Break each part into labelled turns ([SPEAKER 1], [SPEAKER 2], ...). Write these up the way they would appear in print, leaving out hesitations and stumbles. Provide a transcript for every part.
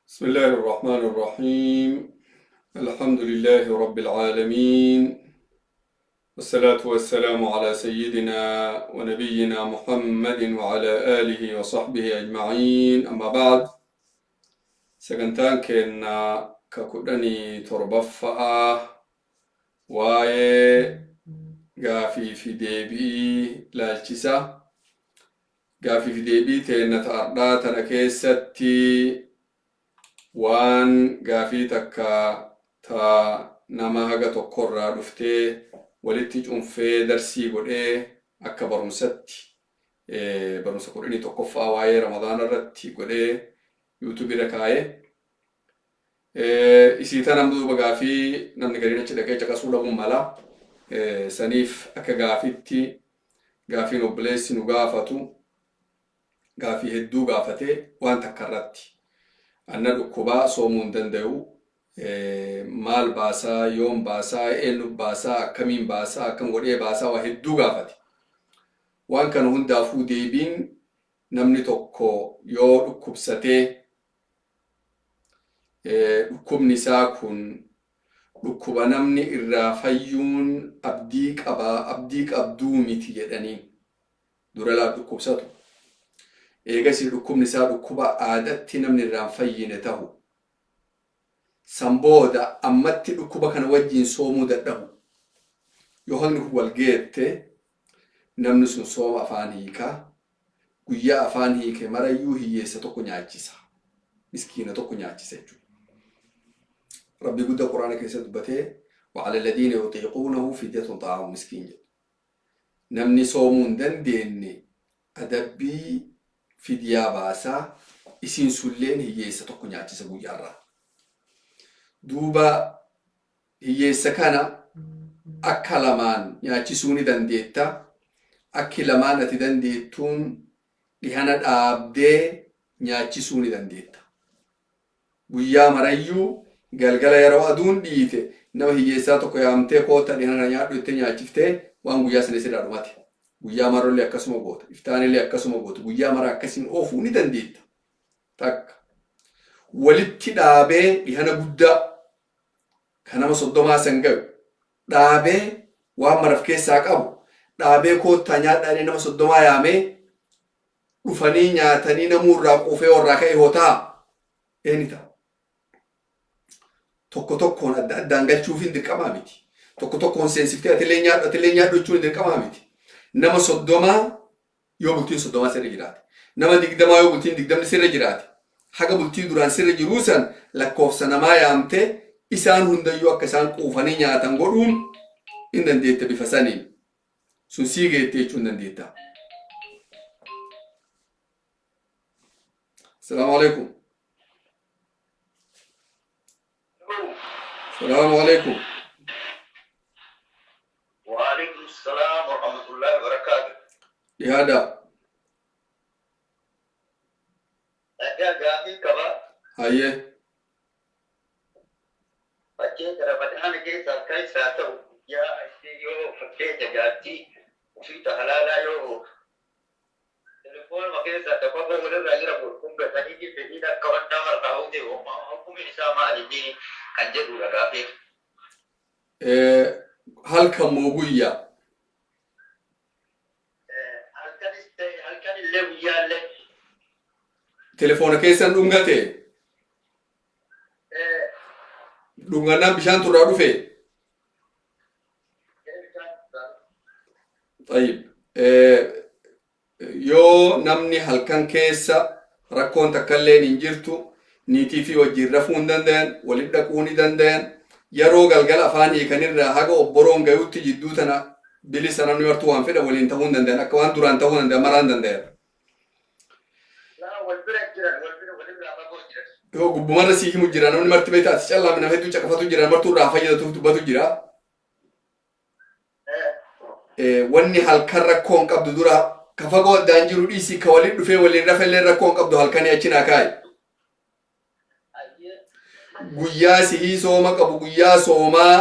[SPEAKER 1] بسم الله الرحمن الرحيم. الحمد لله رب العالمين، والصلاة والسلام على سيدنا ونبينا محمد وعلى آله وصحبه أجمعين. أما بعد، sagantaan keenna ka 17ffaa waa'ee gaafii fi deebi'ii laalchisa. Gaafii fi deebii teenna ta ardhaa tana keessatti waan gaafii takka ta nama haga tokkorraa dhuftee walitti cunfee darsii godhee akka barumsatti barumsa 11ffaa waa'ee Ramadaana irratti godhee YouTube irra kaa'e. Isii tana duuba gaafii namni gariin achi dhaqee caqasuu dhabuun mala. Saniif akka gaafitti gaafiin obboleessi nu gaafatu gaafii hedduu gaafate waan takka irratti. Anna dhukkubaa soomuu hin danda'u. Maal baasaa, yoom baasaa, eenyu baasaa, akkamiin baasaa, akkam godhee baasaa waa hedduu gaafate. Waan kana hundaafuu deebiin namni tokko yoo dhukkubsatee dhukkubni isaa kun dhukkuba namni irraa fayyuun abdii qabaa abdii qabduu miti jedhaniin dura laaf dhukkubsatu. Eegasii dhukkubni isaa dhukkuba aadatti namni irraa hin fayyine tahu. San booda ammatti dhukkuba kana wajjiin soomuu dadhabu. Yoo haqni kun wal geette namni sun sooma afaan hiika. Guyyaa afaan hiike marayyuu hiyyeessa tokko nyaachisa. Miskiina tokko nyaachisa jechuudha. Rabbi guddaa Qur'aana keessa dubbatee وعلى الذين يطيقونه فدية طعام مسكين jedhe. Namni soomuu hin dandeenye adabbii fidyaa baasaa isiin sulleen hiyyeessa tokko nyaachisa guyyaarraa. Duuba hiyyeessa kana akka lamaan nyaachisuu ni dandeetta. Akki lamaan ati dandeettuun dhihana dhaabdee nyaachisuu ni dandeetta. Guyyaa marayyuu galgala yeroo aduun dhiite nama hiyyeessaa tokko yaamtee kootta dhihana kana nyaadhu jettee nyaachiftee waan guyyaa sanii sirraa dhumate. Guyyaa marollee akkasuma goota. Iftaanillee akkasuma goota. Guyyaa mara akkasiin oofuu ni dandeetta. Takka. Walitti dhaabee dhihana guddaa ka nama 30 san gayu dhaabee waan maraf keessaa qabu dhaabee koottaa nyaadhaa jedhee nama 30 yaamee dhufanii nyaatanii namuu irraa quufee warraa ka'e hoo ta'a? Ee ni ta'a. Tokko tokkoon adda addaan galchuufiin dirqamaa miti. Tokko tokkoon seensiftee atillee nyaadhu atillee nyaadhu jechuun dirqamaa miti. Nama 30 yoo bultiin 30 sirra jiraate. Nama 20 yoo bultiin 20 sirra jiraate. Haga bultii duraan sirra jiruu san lakkoofsa namaa yaamtee isaan hundayyuu akka isaan quufanii nyaatan godhuun hin dandeetta bifa saniin. Sun sii geette jechuu hin dandeetta. Salaamu alaikum. Salaamu alaikum.
[SPEAKER 2] Waalaikum salaam warahmatullahi wabarakatuh.
[SPEAKER 1] Dhiyaadhaa.
[SPEAKER 2] Dhagaa gaafii qaba.
[SPEAKER 1] Hayyee.
[SPEAKER 2] Fakkeenya Ramadaana keessa halkan isaa ta'u guyyaa ishee yoo fakkeenya jaartii ofii ta halaalaa yoo telefoonuma keessaa ta fagoo walirraa jira dhungatanii fedhiin akka waan nama irraa hawwite hukumiin isaa maali inni kan jedhudha gaafiin.
[SPEAKER 1] Halkan moo guyyaa?
[SPEAKER 2] Halkanis ta'e halkan illee guyyaa illee.
[SPEAKER 1] Telefoona keessan dhungate? Dhungannaan bishaan turraa dhufe? Tayyib. Yoo namni halkan keessa rakkoon takkalleen hin jirtu niitii fi wajjin rafuu hin dandayan, walitti dhaquu ni dandayan, yeroo galgala afaan hiikanirraa haga obboroon gayutti jidduu tana bilisa namni martuu waan fedhan waliin ta'uu hin dandayan akka waan duraan ta'uu dandayan maraa hin dandayan.
[SPEAKER 2] Laa wal bira hin jiran wal bira walirraa fagoo jiran.
[SPEAKER 1] Yoo gubbumarra sii himu jira namni marti beektaa ati callaa nama hedduu caqafatu jira martuu irraa fayyadatuuf dubbatu jira. Wanni halkan rakkoo hin qabdu dura ka fagoo addaan jiru dhiisii ka waliin dhufee waliin rafellee rakkoo hin qabdu halkanii achi naa kaa'i. Guyyaa sihii sooma qabu guyyaa soomaa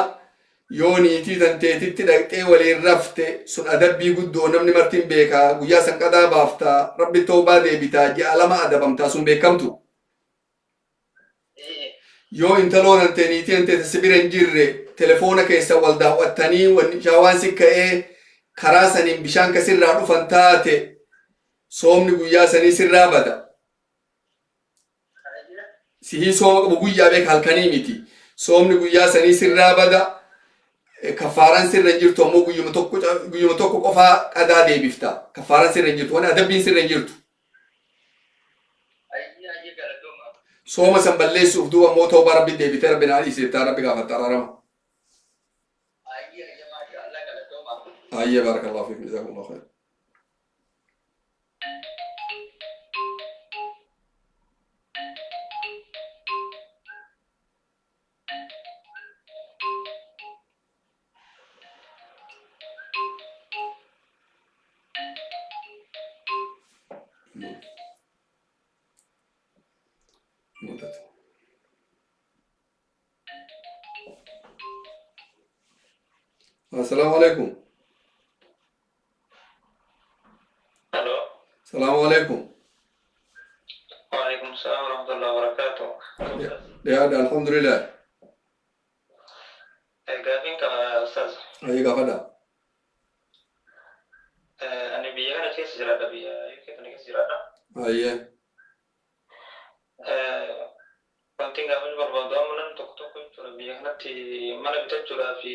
[SPEAKER 1] yoo niitii tanteetitti dhaqxee waliin rafte sun adabbii guddoo namni martin beekaa guyyaa san qadaa baaftaa rabbi tawbaa deebitaa ji'a 2 adabamtaa sun beekamtu. Yoo intaloo tantee niitii tantee si bira hin jirre, telefoona keessa wal daawwattanii wanni shaawaan si ka'ee karaa saniin bishaan ka sirraa dhufan taate, soomni guyyaa sanii sirraa bada. Sihii sooma qabu guyyaa beeka, halkanii miti. Soomni guyyaa sanii sirraa bada. Kaffaaraan sirra hin jirtu, ammoo guyyuma tokko qofaa qadaa deebifta. Kaffaaraan sirra hin jirtu. Wani adabbiin sirra hin jirtu.
[SPEAKER 2] Ayyee, ayyee, galatooma.
[SPEAKER 1] Sooma san balleessuuf duuba ammoo tawbaa Rabbi deebitee, Rabbi naa dhiisettaa Rabbi gaafatta araarama.
[SPEAKER 2] Ayyee, ayyee, maasha Allah, galatooma.
[SPEAKER 1] Ayyee, barakallahu fiikum, jazakumullahu khair. Mul'atu. Assalaamu alaikum.
[SPEAKER 3] Hello.
[SPEAKER 1] Salaamu alaikum.
[SPEAKER 3] Waalaikum salam warahmatullahi wabarakatuh.
[SPEAKER 1] Dhiyaadha, alhamdulillah.
[SPEAKER 3] Gaafiin qaba, Ustaz.
[SPEAKER 1] Ayyee, gaafadha.
[SPEAKER 3] Ani biyya kana keessa jiraadha, biyya UK kana keessa jiraadha.
[SPEAKER 1] Ayyee.
[SPEAKER 3] Wanti gaafachuu barbaadu, amma namni tokko tokko jechuudha biyya kanatti mana bitachuudhaa fi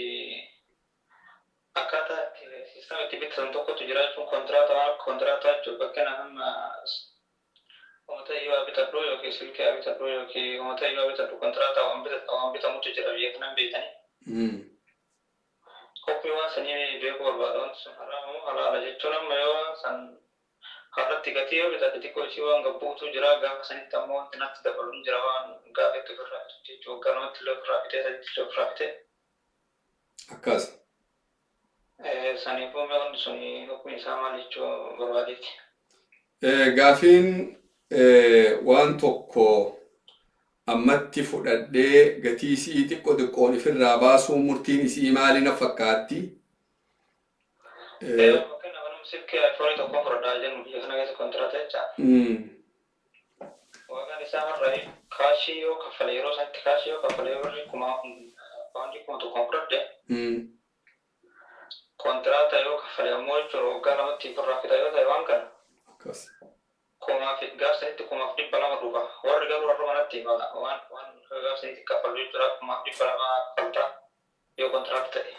[SPEAKER 3] akkaataa itti system itti bitatan tokkotu jira jechuun, kontiraata, waan akka kontiraataa jechuudha. Fakkeenyaaf, amma uummata iyyuu haa bitadhu yookiin silkii haa bitadhu yookiin uummata iyyuu haa bitadhu, kontiraataa waan bitatan waan bitamutu jira biyya kanan beekanii. Koppii waan sanii beekuu barbaada. Wanti sun haraama moo halaala jechuun, amma yoo waan san har'atti gatii yoo bitadhe xiqqoo ishii waan gabbuutu jira, gaafa sanitti ammoo wanti natti dabalu hin jira, waan gaafa itti ofirraa bitutti jechuudha. Waggaa 2tti illee ofirraa bitee, 3tti illee ofirraa bitee.
[SPEAKER 1] Akkas.
[SPEAKER 3] Saniifuu mee wanti sun hukmi isaa maal jechuu barbaadeeti?
[SPEAKER 1] Gaafiin waan tokko ammatti fudhadhee gatii isii xiqqo xiqqoon ifirraa baasuu murtiin isii maali na fakkaatti?
[SPEAKER 3] Fakkeenyaaf, namni silkii iPhone tokkoon fudhadhaa jennu biyya kana keessa kontiraata jecha. Waagaan isaa har'a cash yoo kaffale, yeroo sanitti cash yoo kaffale, birrii 1000, paawundii 1000 fudhadhe, kontiraata yoo kaffale ammoo jechuudha, waggaa 2tti ofirraa fixa yoo ta'e waan kana kumaaf gaaf sanitti 1200 dhufa. Warri garuu har'a manatti hima, waan gaaf sanitti kaffallu jechuudha, 1200 kaffalta yoo kontiraata ta'e.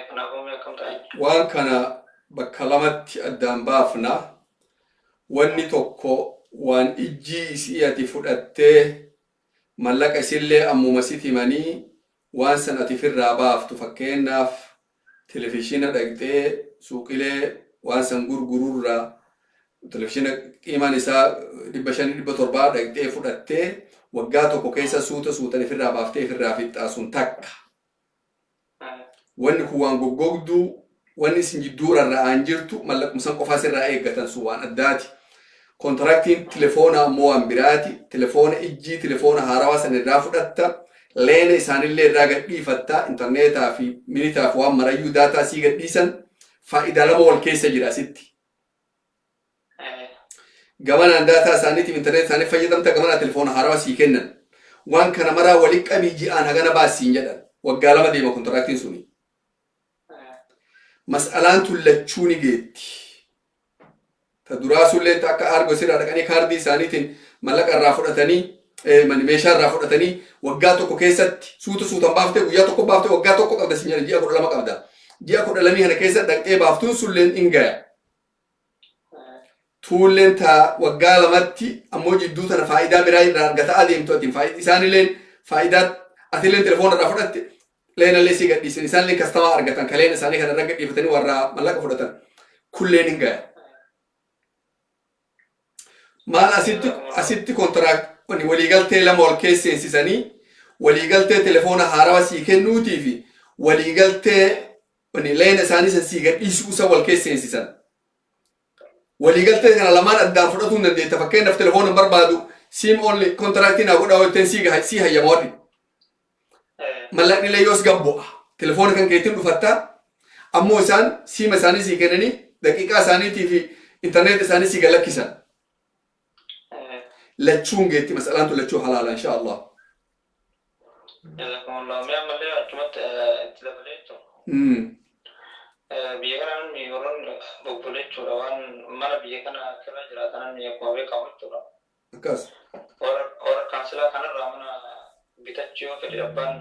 [SPEAKER 3] Kanaafuu mee akkam ta'a?
[SPEAKER 1] Waan kana bakka lamatti addaan baafna. Wanni tokko waan ijjii isii ati fudhattee mallaqa isillee ammuma sit himanii waan san ati firraa baaftu. Fakkeenyaaf, televizhiina dhaqxee suuqilee waan san gurgururraa televizhiina qiimaan isaa 500, 700 dhaqxee fudhattee waggaa tokko keessa suuta suutan ifirraa baaftee ifirraa fixxaa, sun takka. Wanni kun waan goggogduu, wanni isin jidduu rarra'aan jirtu, mallaquma san qofaa sirraa eeggatan, sun waan addaati. Kontiraaktiin telefoonaa ammoo waan biraati. Telefoona ijjii telefoona haarawaa san irraa fudhatta. Leena isaanillee irraa gadhiifatta. Intarneetaa fi minitaaf waan marayyuu data sii gadhiisan. Faayidaa lama wal keessa jira asitti. Gamanaan data isaaniitiif intarneet isaanii fayyadamta, gamanaa telefoona haarawaa sii kennan. Waan kana maraa walitti qabii ji'aan hagana baasiin jedhan. Waggaa 2 deema kontiraaktiin suni. Mas'alaan tun lachuu ni geetti. Ta duraa sulleen ta akka argo sirraa dhaqanii kaardii isaaniitiin mallaqa irraa fudhatanii, meeshaa irraa fudhatanii waggaa tokko keessatti suuta suutan baaftee, guyyaa tokko baaftee, waggaa tokko qabda sin jedhan, ji'a 12 qabda. Ji'a 12 kana keessa dhaqxee baaftuun sulleen in gaya. Tuulleen ta waggaa 2tti ammoo jidduu tana faayidaa biraa irraa argataa adeemtu, ati isaanilleen faayidaa, atilleen telefoona irraa fudhatte, leenallee sii gadhiisan, isaanillee customer argatan, kaleen isaanii kana irra gadhiifatanii warra mallaqa fudhatan, kulleen hin gaya. Maal asitti contract waliigaltee lama wal keessa seensisanii, waliigaltee telefoona haarawaa sii kennuutii fi waliigaltee leena isaanii san sii gadhiisuu isa wal keessa seensisan. Waliigaltee kana lamaan addaan fudhatuu hin dandeetta. Fakkeenyaaf, telefoona hin barbaadu, SIM only kontiraaktii naa godhaa jetteen sii hayyama warri. Mallaqni illee yoos gad bu'a. Telefoona kan keetiin dhufattaa, ammoo isaan siima isaanii sii kennanii daqiiqaa isaaniitii fi intarneet isaanii sii galakkisan. Lachuun geetti masalaan tun lachuu halaala insha Allah.
[SPEAKER 3] Jazakumullah. Mee ammallee achumatti itti dabalee jechuudha. Biyya kana namni warroonni bobbolee jechuudha waan mana biyya kana kira jiraatan namni akkuma beekamu jechuudha.
[SPEAKER 1] Akkas.
[SPEAKER 3] Warra kaansilaa kanarraa mana bitachuu yoo fedhe abbaan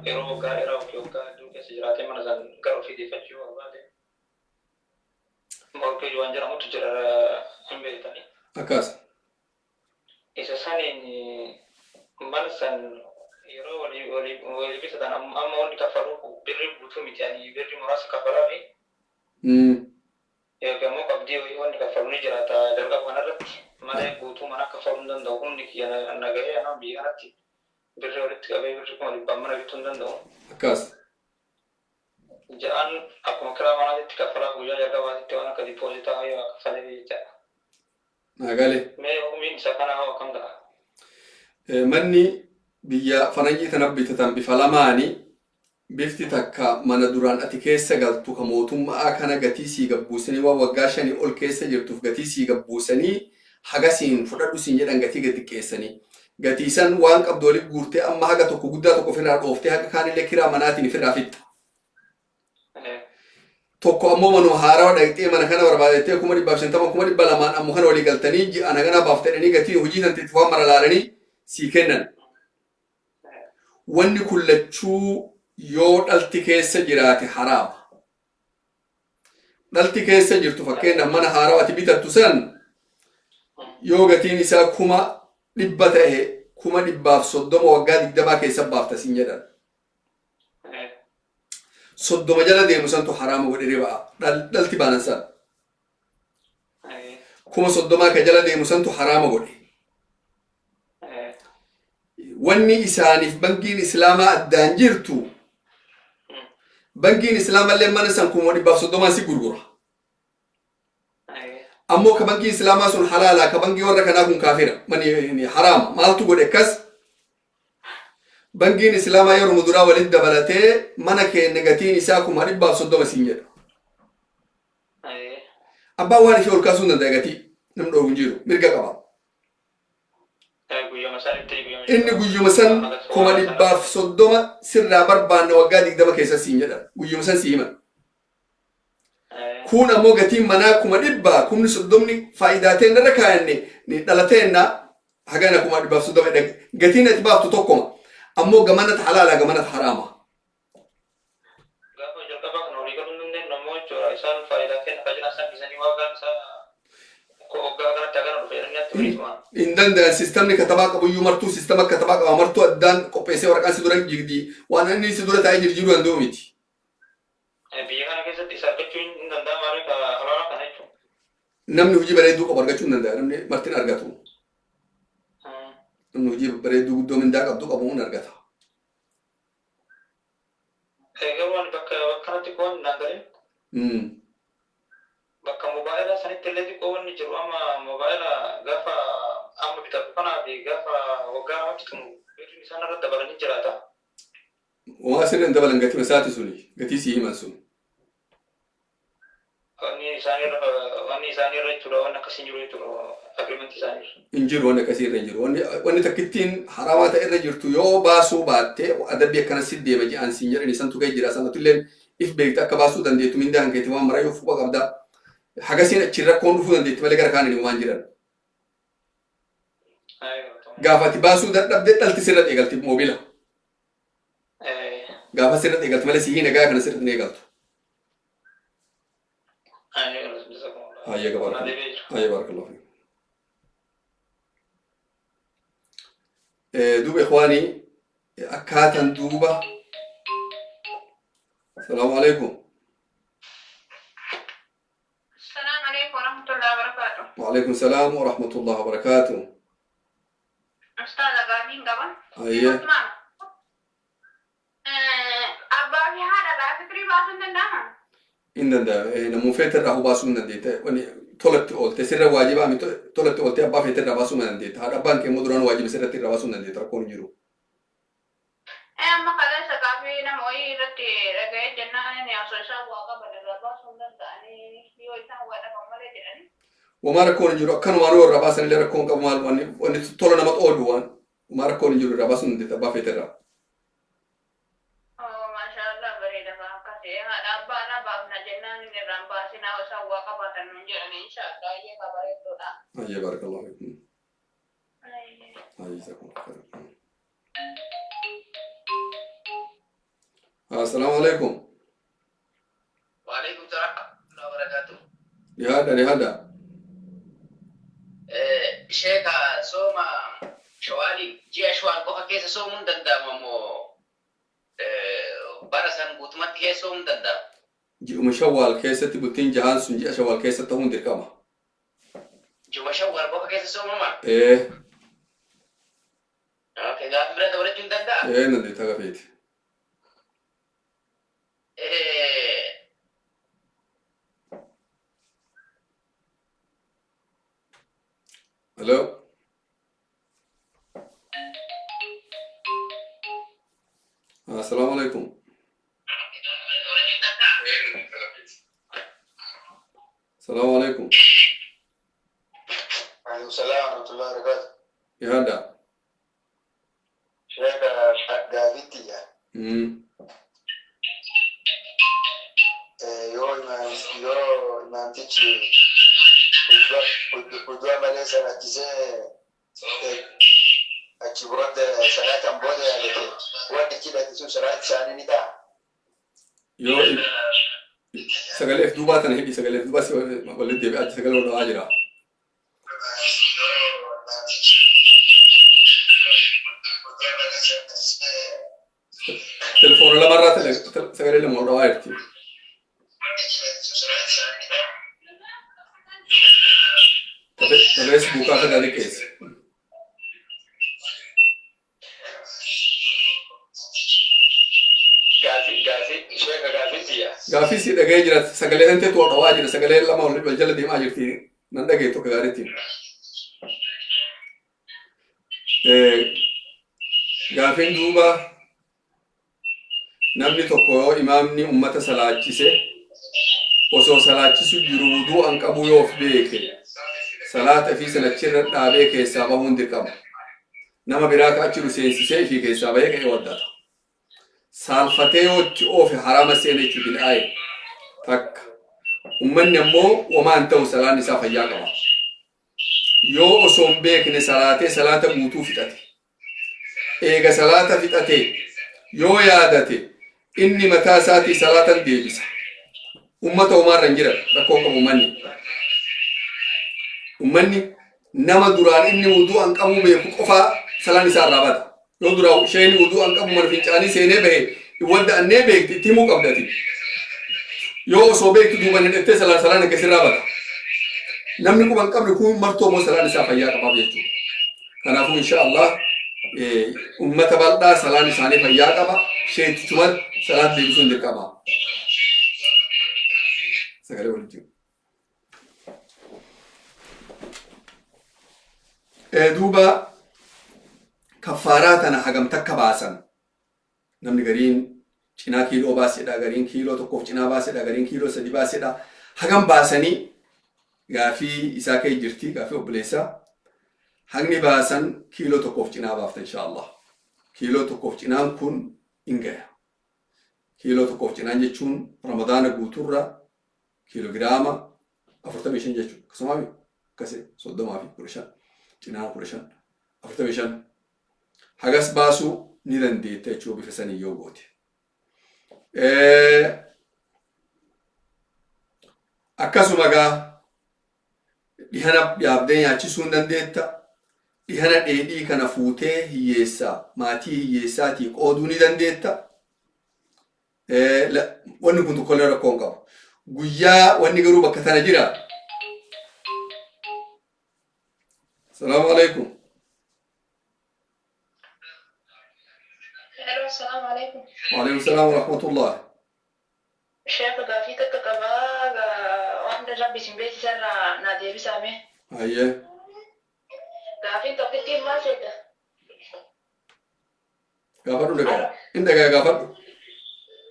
[SPEAKER 3] yeroo waggaa dheeraa yookiin waggaa hedduu keessa jiraatee mana san gara ofii deeffachuu yoo barbaade mortgage waan jedhamutu jira hin beektanii.
[SPEAKER 1] Akkas.
[SPEAKER 3] Isa saniin mana san yeroo walii walii walii bitatan amma wanni kaffaluu birrii guutuu miti ani birrii muraasa kaffalaa fi yookiin ammoo qabdii wayii wanni kaffalu ni jiraata jalqaba kanarratti malee guutuu mana kaffaluu hin danda'u humni kiyya na gahee anaa biyya kanatti birrii walitti qabee birrii 100,000 mana bituu hin danda'u.
[SPEAKER 1] Akkas.
[SPEAKER 3] Ja'aan akkuma kiraa manaatitti kaffalaa guyyaa jalqabaatitti waan akka dippoozitaa wayii waa kaffalee jechaadha.
[SPEAKER 1] Naa gale.
[SPEAKER 3] Mee hukumiin isa kanaa hoo akkam ta'a?
[SPEAKER 1] Manni biyya faranjii tana bitatan bifa lamaani. Bifti takka mana duraan ati keessa galtu ka mootummaa kana gatii sii gabbuusanii waan waggaa 5 ol keessa jirtuuf gatii sii gabbuusanii hagasiin fudhadhu siin jedhan gatii gad xiqqeessanii. Gatii san waan qabdu walitti guurtee amma haga tokko guddaa tokko ofirraa dhooftee haga kaanillee kiraa manaatiin ofirraa fixxa. Tokko ammoo manuma haarawa dhaqxee mana kana barbaadettee 150,000 200,000 ammoo kana walii galtanii ji'aan hagana baafta jedhanii gatii hojii tanteetti waan mara laalanii sii kennan. Wanni kun lachuu yoo dhalti keessa jiraate haraama. Dhalti keessa jirtu fakkeenyaaf mana haarawa ati bitattu san yoo gatiin isaa 100,000 ta'e 130,000 waggaa 20 keessa baafta siin jedhan. 30 jala deemu santu haraama godhe riba'a. Dhalti baanan san. 30,000 ka jala deemu santu haraama godhe. Wanni isaaniif bankiin islaamaa addaan jirtu bankiin islaamallee mana san 130,000 si gurgura. Ammoo ka bankii islaamaa sun halaalaa ka bankii warra kanaa kun kaafira mani haraama maaltu godhe akkas bankiin islaamaa yeroo duraa walitti dabalatee mana keenya gatiin isaa 130,000 siin jedha. Abbaan waan ishee ol kaasuu hin danda'a gatii namni dhoobu hin jiru mirga qaba. Inni guyyuma san 130,000 sirraa barbaanna waggaa 20 keessa siin jedhan guyyuma san si himan. Kun ammoo gatiin manaa 100,000 30,000 faayidaa ta'e irra kaayanne dhalateenna hagana 130,000 gatiin ati baaftu tokkoma. Ammoo gamanat halaala gamanat haraama.
[SPEAKER 3] Gaafa jalqabaa kana walii galuu hin dandeenyu ammoo jechuudha isaan faayidaa kenna kan jiran san dhiisanii waggaan isaa waggaa kanatti hagana dhufe jedhanii natti himanii.
[SPEAKER 1] Hin danda'an sistamni katabaa qabuyyuu martuu sistama katabaa qaba martuu addaan qopheessee waraqaan si dura jigdi waan inni si dura taa'ee jirjiiruu danda'u miti.
[SPEAKER 3] Biyya kana keessatti isa argachuu hin danda'amaa halaala kana jechuudha.
[SPEAKER 1] Namni hojii bareedduu qabu argachuu hin danda'a namni martin argatu. Namni hojii bareedduu guddoo mindaa qabdu qabu hin argata.
[SPEAKER 3] Garuu ani bakka kanatti qoon naan galee bakka mobaayilaa sanitti illee xiqqoo wanni jiru amma mobaayila gaafa amma bitatu kanaa fi gaafa waggaa lamatti xumuru birriin isaan irra dabalanii jiraata.
[SPEAKER 1] Waan sirri hin dabalan gatii isaati suni gatii sii himan sun.
[SPEAKER 3] Wanni isaanii irra jechuudha wanni akkasii hin jiru jechuudha agriimentii isaanii irra.
[SPEAKER 1] Hin jiru wanni akkasii irra hin jiru. Wanni takkittiin haramaa ta'e irra jirtu yoo baasuu baatte adabbii akkana si deema ji'aan siin jedhani santu kee jira sanatu illee if beekte akka baasuu dandeettu mindaa kan keetti waan mara yoo fuqa qabda. Hagasiin achi rakkoon dhufuu dandeetti malee gara kaaniin waan jiran. Gaafa ati baasuu dadhabde dhalti sirra eegalti moobila. Gaafa sirra eegalti malee sihii nagaa kana sirra hin eegaltu. Hayya barakallahu fiik. Duuba ikhwaanii akkaataan duuba. Salaamu alaikum.
[SPEAKER 4] Assalamu alaikum warahmatullahi wabarakatuh.
[SPEAKER 1] Wa alaikum salaam wa rahmatullahi wa barakatuh.
[SPEAKER 4] Ustaaza gaafiin qaba.
[SPEAKER 1] Hayya.
[SPEAKER 4] Abbaa fi haadha irraa fikirii baasuun danda'amaa?
[SPEAKER 1] Hin danda'amu. Namuu feete irraa baasuu hin dandeette. Wanni tolatti oolte sirra waajibaa miti tolatti oolte abbaa feete irraa baasuu hin dandeette. Haadha abbaan kee immoo duraan waajiba sirratti irraa baasuu hin dandeette rakkoon hin jiru.
[SPEAKER 4] Amma kaleessa gaafii nama wayii irratti dhaga'ee jennaan inni osoo isaan waa qaban irraa baasuu hin danda'anii yoo isaan waa dhaban malee jedhanii.
[SPEAKER 1] Wamaa rakkoon hin jiru akkanumaan yoo irraa baasan illee rakkoon qabu maal wanni wanni tola nama oolu waan wamaa rakkoon hin jiru irraa baasuun hin abbaa feete irraa.
[SPEAKER 4] Oh, maashaallah bareeda kaa akkasii haadha abbaa irraa baafna jennaan inni irraan baasinaa isaan waa qabaatan nuun jedhani inshaallah ayyee kaa bareedduudha.
[SPEAKER 1] Ayyee baarakallahu fiikum.
[SPEAKER 4] Ayyee.
[SPEAKER 1] Ayyee jazakumullahu khairan. Assalaamu alaikum.
[SPEAKER 2] Waalaikum salaam wa rahmatullahi wa barakatuh.
[SPEAKER 1] Dhihaadha dhihaadha.
[SPEAKER 2] Sheeka sooma shawaalii ji'a shawaal qofa keessa soomuun danda'ama moo bara san guutumatti keessa soomuun danda'ama?
[SPEAKER 1] Ji'uma shawwaal keessatti bultiin jahaan sun ji'a shawwaal keessa ta'uun dirqama.
[SPEAKER 2] Ji'uma shawwaal qofa keessa soomama?
[SPEAKER 1] Ee.
[SPEAKER 2] Okay, gaaffii bira dabalachuu hin danda'a?
[SPEAKER 1] Ee dandeetta gafeeti. Hello. Assalaamu alaikum. Assalaamu alaikum.
[SPEAKER 5] Waalaikum salaam wa rahmatullahi wa barakatuh.
[SPEAKER 1] Dhihaadha.
[SPEAKER 5] Sheeka gaaffiittiyya. Yoo imaam yoo imaamtichi udua malee salaachisee achi booda salaatan booda yaadate wanti hidhate sun salaati isaanii ni ta'a.
[SPEAKER 1] Yoo sagalee if duubaa tana hidhi sagalee if duubaa si walitti deebi'aa achi sagalee wal dhawaa jira. Telefoona lamarraa sagalee lama wal dhawaa jirti. Ta Feesbuukaa kana liqeesse.
[SPEAKER 2] Gaafii gaafii sheeka gaafii tiyya.
[SPEAKER 1] Gaaffii si dhaga'ee jira sagalee tan teetu wal dhawaa jira sagalee lama wal jala deemaa jirti nan dhaga'e tokko gaariitti. Gaaffiin duuba namni tokko yoo imaamni ummata salaachise osoo salaachisu jiru wuduu'an qabu yoo of beeke salaata fi sanachirra dhaabee keessaa bahuun dirqama. Nama biraa ka achi jiru seensisee ifii keessaa bahee ka'ee waddata. Saalfatee yoo itti oofe haraama seene jechuu bil'aaye takka. Ummanni ammoo wamaa hin ta'u salaan isaa fayyaa qaba. Yoo osoo hin beekne salaatee salaata guutuu fixate. Eega salaata fixate yoo yaadate inni mataa isaatii salaatan deebisa. Ummata homaarra hin jiran rakkoo qabu ummanni. Ummanni nama duraan inni wudu'an qabuu beeku qofaa salaan isaa irraa bada. Yoo duraa isheen wudu'an qabu mana fincaanii seenee bahe hin wadda'annee beekti itti himuu qabdati. Yoo osoo beektu duuban hidhattee salaan salaan akka sirraa bada. Namni quba hin qabne kun martoo immoo salaan isaa fayyaa qabaaf jechuudha. Kanaafuu insha Allah ummata bal'aa salaan isaanii fayyaa qaba. Sheetichuma salaat deebisuun dirqama. Sagalee waliin jiru. Duuba kaffaaraa tana hagam takka baasan namni gariin cinaa kiiloo baasedha gariin kiiloo tokkoof cinaa baasedha gariin kiiloo sadi baasedha hagam baasanii gaafii isaa kee jirti gaafii obboleessaa hagni baasan kiiloo tokkoof cinaa baafta insha Allah kiiloo tokkoof cinaan kun hin gaya kiiloo tokkoof cinaan jechuun ramadaana guuturra kiiloogiraama 45 jechuudha. Akkasumaa akkasii 30 fi 15 cinaan 15 45 hagas baasuu ni dandeetta jechuudha bifa sanii yoo goote. Akkasuma gaa dhihana yaabdee nyaachisuu hin dandeetta. Dhihana dheedhii kana fuutee hiyyeessaa maatii hiyyeessaatii qooduu ni dandeetta. Wanni kun tokkollee rakkoo hin qabu. Guyyaa wanni garuu bakka tana jira. Salaamu alaikum.
[SPEAKER 4] Hello, assalamu alaikum.
[SPEAKER 1] Waalaikum salaam wa rahmatullah.
[SPEAKER 4] Sheekh gaafii takka qabaa waan rabbi isin beeksisarraa naa deebisaa mee.
[SPEAKER 1] Hayyee.
[SPEAKER 4] Gaafiin tokkittiin maal seeta?
[SPEAKER 1] Gaafadhu dhagaya. Hin dhagaya gaafadhu.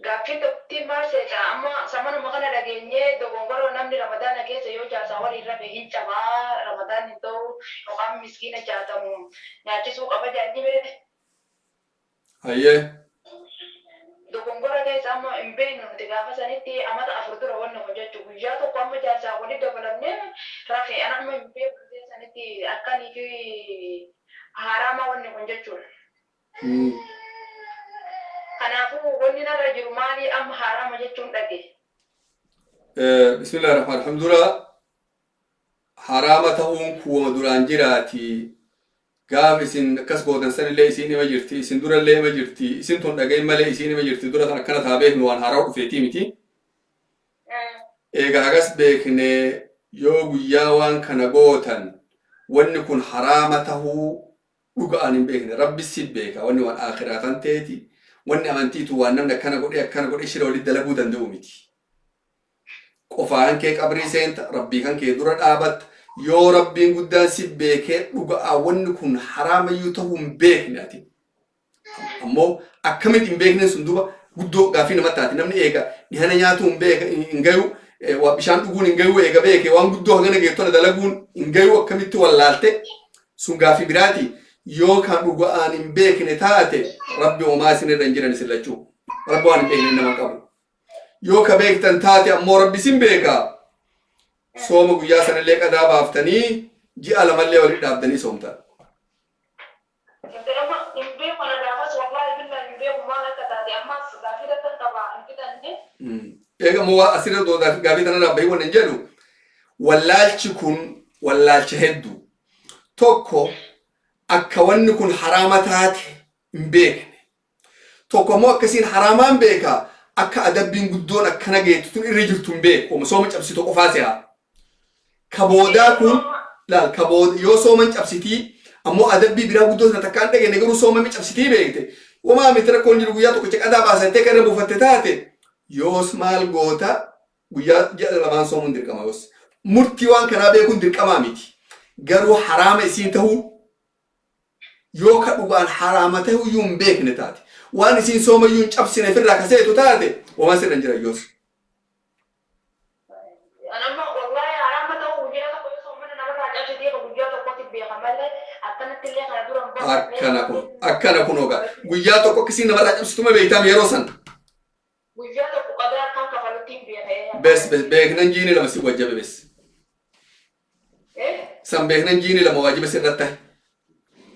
[SPEAKER 4] Gaaffiin tokkittiin Murtiin maal seeta? Amma samanuma kana dhageenyee dogongoroo namni Ramadaana keessa yoo jaarsaa waliin rafe hin cabaa, Ramadaan hin ta'u yookaan miskiina jaatamu nyaachisuu qaba jedhanii mee.
[SPEAKER 1] Hayyee.
[SPEAKER 4] Dogongora keessa amma hin beeknu nuti gaafa sanitti amata 4 dura wanni kun jechuun guyyaa tokko amma jaarsaa walitti dabalamnee rafe ana amma hin beeku gisee sanitti akkanii fi haaraamaa wanni kun jechuudha. Kanaafuu wanni narra jiru maali amma haaraama jechuun dhage.
[SPEAKER 1] Bismillah rahmaan rahim dura haraama ta'uun kuwama duraan jiraati. Gaaf isin akkas gootan sanillee isiin ima jirti, isin durallee ima jirti, isin tun dhagahin malee isiin ima jirti, dura tan akkana taa beeknu waan haaraa dhufeetii miti. Eega hagas beekne yoo guyyaa waan kana gootan wanni kun haraama tahuu dhuga'aan hin beekne Rabbi si beeka, wanni waan aakhiraa tan teeti, wanni amantiitu waan namni akkana godhee akkana godhee shira walitti dalaguu danda'u miti. Qofaan kee qabrii seenta, Rabbii kan kee dura dhaabatta, yoo Rabbiin guddaan si beekee dhuga'aa wanni kun haraamayyuu tahuu hin beekne ati. Ammoo akkamitti hin beekneen sun duba guddoo gaaffii namatti taati. Namni eega dhihana nyaatuu hin beeka hin gayu, waa bishaan dhuguun hin gayu eega beeke waan guddoo hagana geettu tana dalaguun hin gayu akkamitti wallaalte sun gaaffii biraati. Yoo kan dhuga'aan hin beekne taate Rabbi homaa isin irra hin jiran isin lachuu. Rabbi waan hin beekne nama hin qabu. Yoo ka beektan taate ammoo Rabbi isin beeka. Sooma guyyaa sanillee qadaa baaftanii ji'a lamallee walitti dhaabdanii soomtan.
[SPEAKER 4] Intala amma hin beeku ana gaafas wallahi billahi hin beeku maal akka taate ammas gaafii takkan qaba hin fixanne.
[SPEAKER 1] Eega ammoo waa asirra doo gaafii tanarraa bahii wannan jedhu wallaalchi kun wallaalcha hedduu. Tokko akka wanni kun haraama taate hin beekne. Tokko ammoo akkasiin haraamaan beeka akka adabbiin guddoon akkana geettu tun irra jirtu hin beeku. Oma sooma cabsitu qofaa se'a. Ka boodaa kun laal ka booda yoo sooman cabsitii ammoo adabbii biraa guddoo sana takkaan dhageenye garuu soomami cabsitii beekte. Womaa miti rakkoon jiru guyyaa tokkicha qadaa baasattee kan irra buufatte taate yoos maal goota guyyaa ji'a lamaan soomuun dirqama yoos. Murtii waan kanaa beekuun dirqamaa miti. Garuu haraama isiin tahuu yoo ka dhugaan haraama tahuyyuu hin beekne taate waan isiin soomayyuu hin cabsine ofirraa ka seetu taate womaa sirra hin jiran yoos.
[SPEAKER 4] An amma wallahi haraama ta'uu guyyaa tokko yoo soomana namarraa cabsitee ka guyyaa tokkotti beeka malee akkanatti illee kana dura hin barbaanne.
[SPEAKER 1] Akkana kun akkana kun ogaa guyyaa tokko akkasiin namarraa cabsituma beektaam yeroo san.
[SPEAKER 4] Guyyaa tokko qadaa akkaan kafalutti hin beeka.
[SPEAKER 1] Bes bes beeknan jiini lama si wajjabe bes. San beeknan jiini lama waajiba sirratti tahe.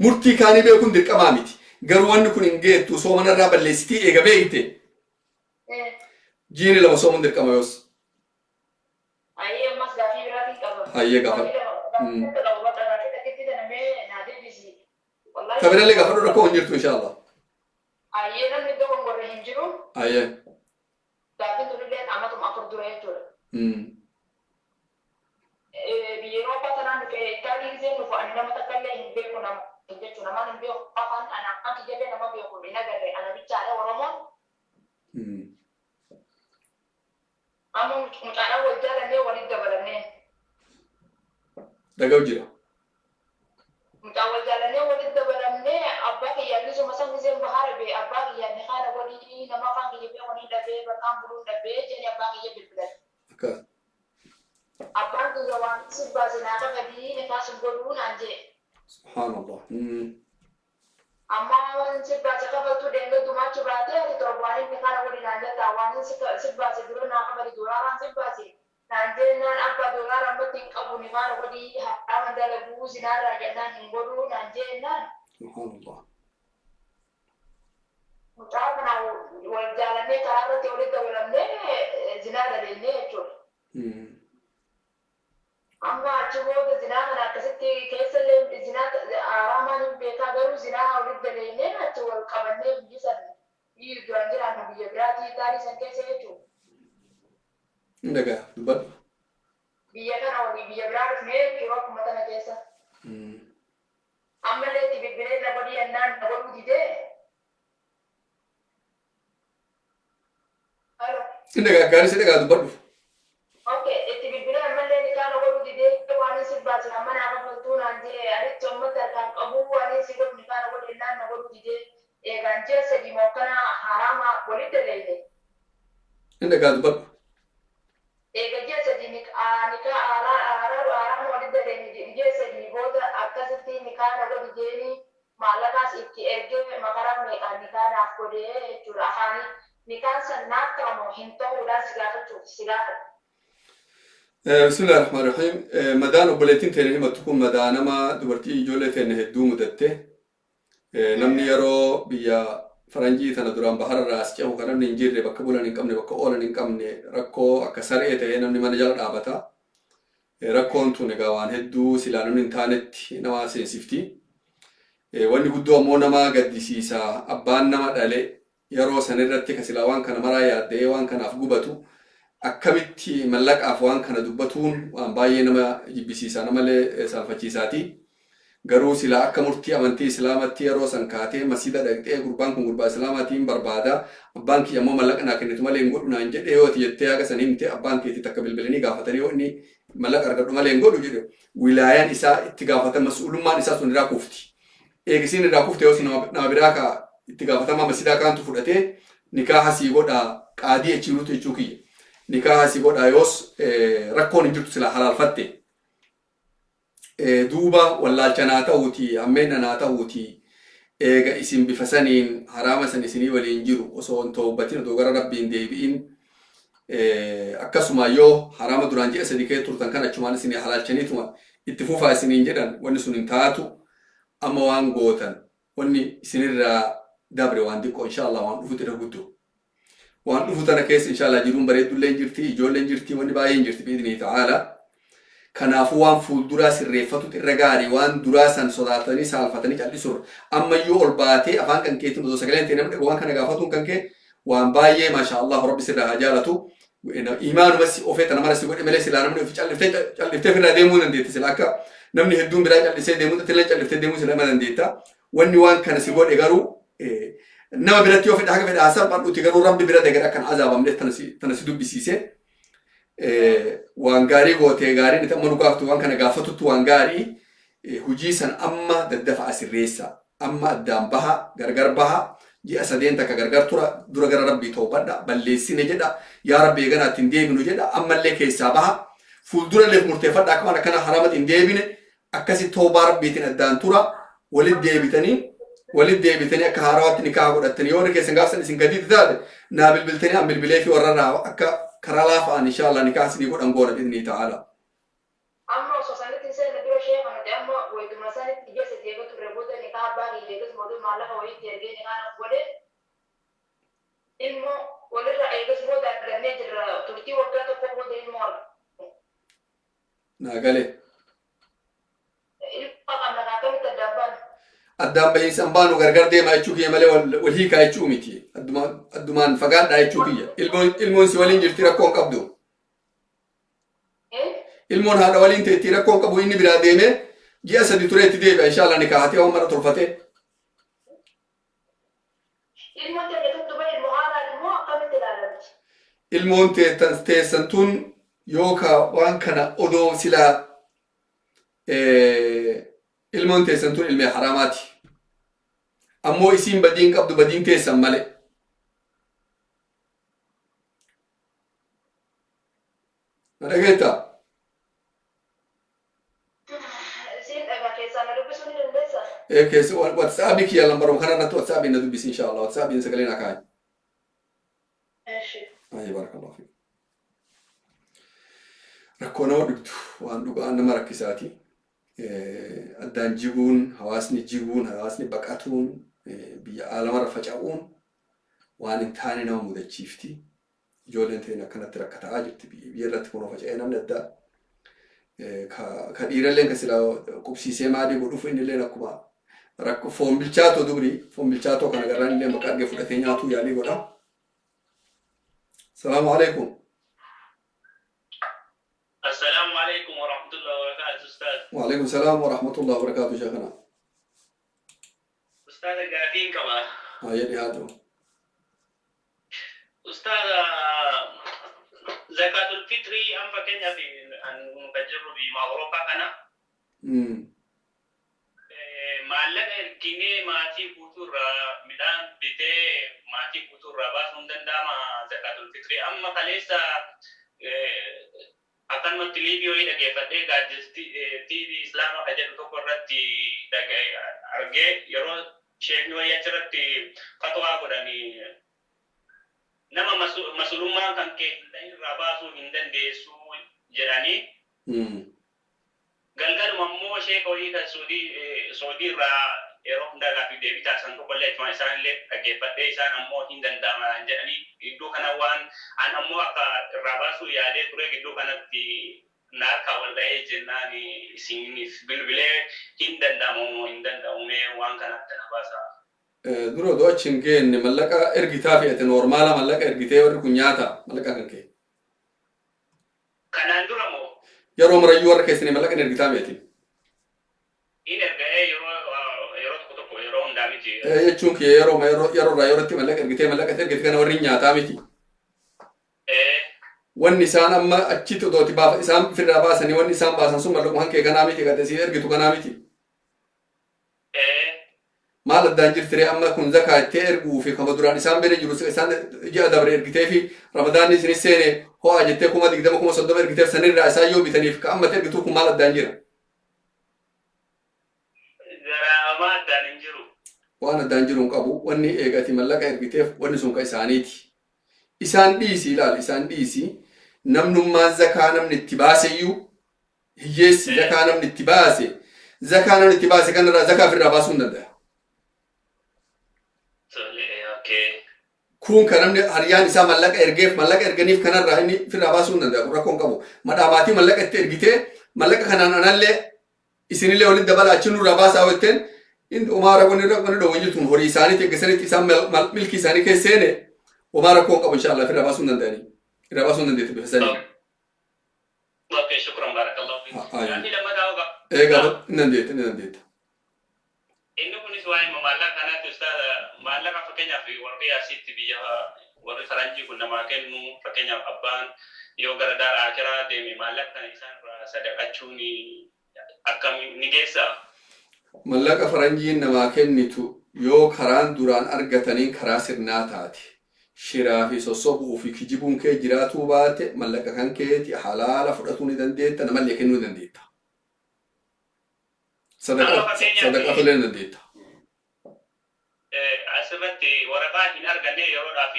[SPEAKER 1] Murtii kaanii beekuun dirqamaa miti. Garuu wanni kun hin geettu soomanarraa balleessitii eega beekte. Jiini lama soomuun dirqama yoos.
[SPEAKER 4] Hayyee ammas gaafii biraatiin qaba.
[SPEAKER 1] Hayyee gaafadhu.
[SPEAKER 4] Gaafii lama gaafii takka qaba bakka gaafii takkitti tana mee naa deebisi. Wallaahi
[SPEAKER 1] Ta birallee gaafadhu rakkoo hin jirtu inshaa Allah.
[SPEAKER 4] Hayyee namni dogongorre hin jiru.
[SPEAKER 1] Hayyee.
[SPEAKER 4] Gaafiin tunilleen amatuma 4 dura jechuudha. Biyya Eurooppaa tanaan dhufe Itaalii giseen dhufu ani nama takkallee hin beeku nama jechuun namaan hin beeku afaan ana afaan kiyyallee nama beeku hin agarre ana bichaadha Oromoon. Amma mucaadhaan wal jaalannee walitti dabalamnee.
[SPEAKER 1] Dhaga'u jira.
[SPEAKER 4] Mucaan wal jaalannee walitti dabalamnee abbaa kiyyaan gisuma san giseen bahaara bee abbaa kiyyaan ni kaana godhii nama afaan kiyya beeku ni dhabee bakkaan buluun dhabee jedhee abbaa kiyya bilbilan.
[SPEAKER 1] Akkas.
[SPEAKER 4] Abbaan kiyya waan si baase naa kafalii nikaa sin godhuu naan jee.
[SPEAKER 1] Subhaanallah.
[SPEAKER 4] Amma waan si baase kafaltuu dheengaddumaa achi baatee ati torbaanin nikaa na godhi naan jettaa waanin si baase dura naa kafali doolaaraan si baase naan jennaan abbaa doolaara ammatti hin qabu nikaa na godhii haraama dalaguu zinaarraa jennaan hin godhuu naan jennaan.
[SPEAKER 1] Subhaanallah.
[SPEAKER 4] Mucaa kana wal jaalannee karaa irratti walitti dabalamnee zinaa daleennee jechuudha. Amma achi booda zinaa kana akkasitti keessa illee zinaa haaraamaan hin beekaa garuu zinaa walitti daleennee achi wal qabannee biyyi san biyyi duraan jiraannu biyya biraatii Itaalii san keessa jechuudha.
[SPEAKER 1] Hin dhagaya dubbadhu.
[SPEAKER 4] Biyya kana walii biyya biraa dhufnee jechuudha akkuma tana keessa. Ammallee itti bilbilee na godhii jennaan na godhuu didee. Halo.
[SPEAKER 1] Sin dhagaa gaarii si dhagaa dubbadhu.
[SPEAKER 4] Okay, itti bilbilee ammallee nikaa na godhuu didee waan si baasin amma naa kafaltuu naan jee anitti ummatti harkaan qabuu waan si godhu nikaa na godhi jennaan na godhuu didee eegaan ji'a 3 moo akkana haraama walitti daleeyne.
[SPEAKER 1] Inni dhagaa dubbadhu.
[SPEAKER 4] Eega ji'a sadii nikaa haaraa haaraa walitti dadeeni ji'a sadii booda akkasitti nikaa na godhi jeeni maallaqaas itti ergee makaraa meeqaan nikaa naaf godhee jechuudha. Afaanii nikaan san naaf ta'amoo hin ta'uudhaan si gaafachuuf si gaafadha.
[SPEAKER 1] Bismillaahi Rahmaani Rahiim. Madaan obboleettiin teenya himattu kun madaa nama dubartii ijoollee teenya hedduu mudatte. Namni yeroo biyya faranjii tana duraan bahara irraa as cehu kan namni hin jirre, bakka bulan hin qabne, bakka oolan hin qabne, rakkoo akka saree ta'ee namni mana jala dhaabata. Rakkoon tun egaa waan hedduu silaa namni hin taanetti nama seensifti. Wanni guddoo ammoo nama gaddisiisa, abbaan nama dhale yeroo san irratti ka silaa waan kana maraa yaadda'ee waan kanaaf gubatu akkamitti mallaqaaf waan kana dubbatuun waan baay'ee nama jibbisiisa, namalee saalfachiisaati. Garuu silaa akka murtii amantii Islaamatti yeroo san kaatee masjida dhaqxee, gurbaan kun gurbaa Islaamaatiin barbaada, abbaan kiyya ammoo mallaqa naa kennitu malee hin godhu naan jedhe yoo ati jettee haga san himte, abbaan keetii takka bilbilanii gaafatanii yoo inni mallaqa argadhu malee hin godhu jedhe, wilaayaan isaa itti gaafata mas'uulummaan isaa sun irraa kufti. Eegisiin irraa kufte yoos nama biraa ka itti gaafatamaa masjidaa kaantu fudhatee nikaaha sii godha, qaadii achi jirutu jechuu kiyya. Nikaaha sii godha, yoos rakkoon hin jirtu silaa halaalfatte. Duuba wallaalcha naa ta'uuti, hammeenna naa ta'uuti, eega isin bifa saniin haraama san isinii waliin jiru osoo hin tawbatin, odoo gara Rabbii hin deebi'in, akkasuma yoo haraama duraan ji'a 3 kee turtan kan achumaan isinii halaalchaniituma itti fufaa isiniin jedhan, wanni sun hin taatu. Amma waan gootan wanni isinirraa dabre waan xiqqoo, insha Allah waan dhufutu irra guddoo. Waan dhufu tana keessa insha Allah jiruun bareeddullee hin jirti, ijoolleen jirti, wanni baay'een jirti bi'idhnii ta'aala. Kanaafuu waan fuulduraa sirreeffatutu irra gaarii, waan duraa san sodaatanii saalfatanii cal'isurra. Ammayyuu ol baatee afaan kan keetiin osoo sagaleen ta'e namni waan kana gaafatuun kan kee waan baay'ee maasha Allah, Rabbi sirraa haa jaalatu. Imaanuma si ofee tana mara si godhe malee silaa namni ofi calliftee calliftee ofirraa deemuu dandeetti, sila akka namni hedduun biraa callisee deemuu illee calliftee deemuu sila ima dandeetta. Wanni waan kana si godhe garuu nama biratti yoo fedha haga fedha haa salphadhuuti, garuu Rabbi bira dagara akkan azaabamne tana si dubbisiise. Waan gaarii gootee gaariin itti amma nu gaaftu waan kana gaafatuttu waan gaarii. Hujii san amma daddafa asirreessa, amma addaan baha, gargar baha, ji'a sadeen takka gargar tura, dura gara Rabbii toobadha, balleessine jedha, yaa Rabbi eeganaa ittiin deebinu jedha, ammallee keessaa baha, fuulduralleef murteeffadha akka waan akkana haraamatti hin deebine. Akkasi toobaa Rabbiitiin addaan tura, walit deebitanii walit deebitanii akka haarawaatti nikaaha godhattanii, yoo warri keessan gaafsan isin gadiitti taate naa bilbiltanii an bilbilee fi warra irraa akka karaa laafa'an insha Allah nikaaha isinii godhan goona bi'idhnii ta'ala.
[SPEAKER 4] Amma osoo sanitti hin seenne dura, sheeka, nuti amma wayituma sanitti ji'a 3 eega turre booda nikaa abbaa kiyya eegas booda maallaqa wayiitti ergee nikaa naaf godhe. Ilmoo walirraa eegas booda argannee jirra, turtii waggaa tokkoo booda ilmoo arganne.
[SPEAKER 1] Naa galee.
[SPEAKER 4] Ilmoo qabna, kan akkamitti addaan baanu?
[SPEAKER 1] Addaan bahiinsa hin baanu, gargar deemaa jechuu kiyya malee wal hiikaa jechuu miti. Addumaan fagaadhaa jechuu kiyya. Ilmoon si waliin jirti, rakkoo hin qabdu. Ilmoon haadha waliin teettii, rakkoo hin qabu. Inni biraa deemee ji'a 3 turee itti deebi'a inshallah nikaahatee waan mara tolfatee.
[SPEAKER 4] Ilmoon teenya tun duba ilmoo haalaan immoo akkamitti ilaalamti?
[SPEAKER 1] Ilmoon teessan tun yookaa waan kana odoo silaa ilmoon teessan tun ilmee haraamaati. Ammoo isiin badiin qabdu, badiin teessan malee. Na dhageettaa?
[SPEAKER 4] Siin dhagaa, keessaa na dubbisuu ni dandeessaa?
[SPEAKER 1] Ee, keessa WhatsApp kiyya lambaruma kana irratti WhatsApp na dubbisi insha Allah. WhatsApp sagalee na kaayi.
[SPEAKER 4] Eshi.
[SPEAKER 1] Ayi, barakallahu fiik. Rakkoo nama dhibdu, waan dhugaan nama rakkisaati. Addaan jiguun, hawaasni jiguun, hawaasni baqatuun, biyya aalamarra faca'uun waan hin taane nama mudachiifti. Ijoolleen teenya akkanatti rakkataa jirti biyya irratti kunoo faca'ee namni addaa. Ka dhiiralleen ka silaa qubsiisee maalii godhuuf innilleen akkuma rakkoo foon bilchaatoo dubri foon bilchaatoo kana garraan illee bakka arge fudhatee nyaatuu yaalii godha. Salaamu alaikum.
[SPEAKER 6] Assalaamu alaikum warahmatullahi wabarakatuh, Ustaz.
[SPEAKER 1] Waalaikum salaam wa rahmatullahi wa barakatuh, sheekana.
[SPEAKER 6] Ustaz, gaafiin qaba.
[SPEAKER 1] Hayyee, dhiyaadhu.
[SPEAKER 6] Ustaz, zakatul fitrii an fakkeenyaaf an kan jirru biyya Awurooppaa kana maallaqa Erginee maatii guutuurraa midhaan bitee maatii guutuurraa baasuun danda'ama zakaatul fitrii. Amma kaleessa akkanumatti liivii wayii dhageeffadhee gaaddistii TV Islaamaa kan jedhu tokko irratti argee, yeroo sheekni wayii achirratti fatwaa godhanii, nama masulummaan kan kee hin ta'in irraa baasuu hin dandeessu jedhanii. Galgaluma immoo sheeka wayii kan Suudii irraa yeroo hundaa gaaffii deebii taasisan tokkollee achuma isaanillee dhaggeeffadhee, isaan ammoo hin danda'ama jedhanii. Gidduu kana waan an ammoo akka irraa baasuu yaadee ture gidduu kanatti na harkaa wal dha'ee jennaan isiniif bilbilee, hin danda'amu moo hin danda'amu, mee waan kana adda na baasaa.
[SPEAKER 1] Dura odoo achi hin geenne, mallaqa ergitaa fe'ate, normal mallaqa ergitee warri kun nyaata mallaqa kan kee.
[SPEAKER 6] Kanaan dura moo?
[SPEAKER 1] Yeroo marayyuu warra keessanii mallaqa hin ergitaa meeti.
[SPEAKER 6] In erga'ee, yeroo tokko tokko, yeroo hundaa miti.
[SPEAKER 1] Jechuun kiyya yeroo yeroo irraa yerootti mallaqa ergitee, mallaqa ergite kana warri hin nyaataa miti.
[SPEAKER 6] Ee.
[SPEAKER 1] Wanni isaan amma achitti odooti baafa isaan ofirraa baasanii, wanni isaan baasan sun mallaquma kan kee kanaa miti, kan asii ergitu kanaa miti.
[SPEAKER 6] Ee.
[SPEAKER 1] Maal addaan jirti ree amma kun zakaa ittee erguu fi kama duraan isaan bira jiru, isaan ji'a dabre ergitee fi Ramadaanni isinis seene ho'aa jettee 20,000, 30,000 ergiteef sanirraa isaan yoo bitaniif ka ammatti ergituu kun maal addaan jira?
[SPEAKER 6] Garaamaa addaan hin jiru.
[SPEAKER 1] Waan addaan jiru hin qabu. Wanni eegati mallaqa ergiteef wanni sun ka isaaniiti. Isaan dhiisi, ilaali, isaan dhiisi. Namnummaan zakaa namni itti baaseyyuu, hiyyeessi zakaa namni itti baase, zakaa namni itti baase kanarraa zakaa ofirraa baasuu hin danda'a.
[SPEAKER 6] Tole, okay.
[SPEAKER 1] Kun kan namni hariyaan isaa mallaqa ergeef, mallaqa erganiif kanarraa inni ofirraa baasuu hin danda'a. Kun rakkoo hin qabu. Madhaamaatii mallaqa itti ergitee, mallaqa kanaan anallee isinillee walitti dabala achi nurraa baasaa jetteen, inni homaa rakkoon irra wanni dhoowwan jirtu. Horii isaaniitti eeggasanitti isaan milkii isaanii keessa seene, homaa rakkoo hin qabu, inshallah ofirraa baasuu hin danda'anii. Irraa baasuu hin dandeettu bifa sanii.
[SPEAKER 6] Okay, shukran, barakallahu fiik. Gaaffii lammataa hoo
[SPEAKER 1] Eegaa, hin dandeetta, ni dandeetta.
[SPEAKER 6] Inni kunis waa'ee maallaqa kanaatti, ustaaza. Maallaqa fakkeenyaaf warri asitti biyya warri faranjii kun namaa kennu, fakkeenyaaf abbaan yoo gara daara akiraa deeme, maallaqa kana isaan irraa sadaqachuun akkam, ni geessaa?
[SPEAKER 1] Mallaqa faranjiin namaa kennitu yoo karaan duraan argataniin karaa sirnaa taate, shiraa fi sossobuu fi kijibuun kee jiraatuu baate, mallaqa kan keeti halaala fudhatuu ni dandeetta, namallee kennuu ni dandeetta.
[SPEAKER 6] Amma fakkeenyaaf
[SPEAKER 1] Sadaqatullee ni dandeetta.
[SPEAKER 6] Asirratti waraqaa hin arganne yeroodhaaf,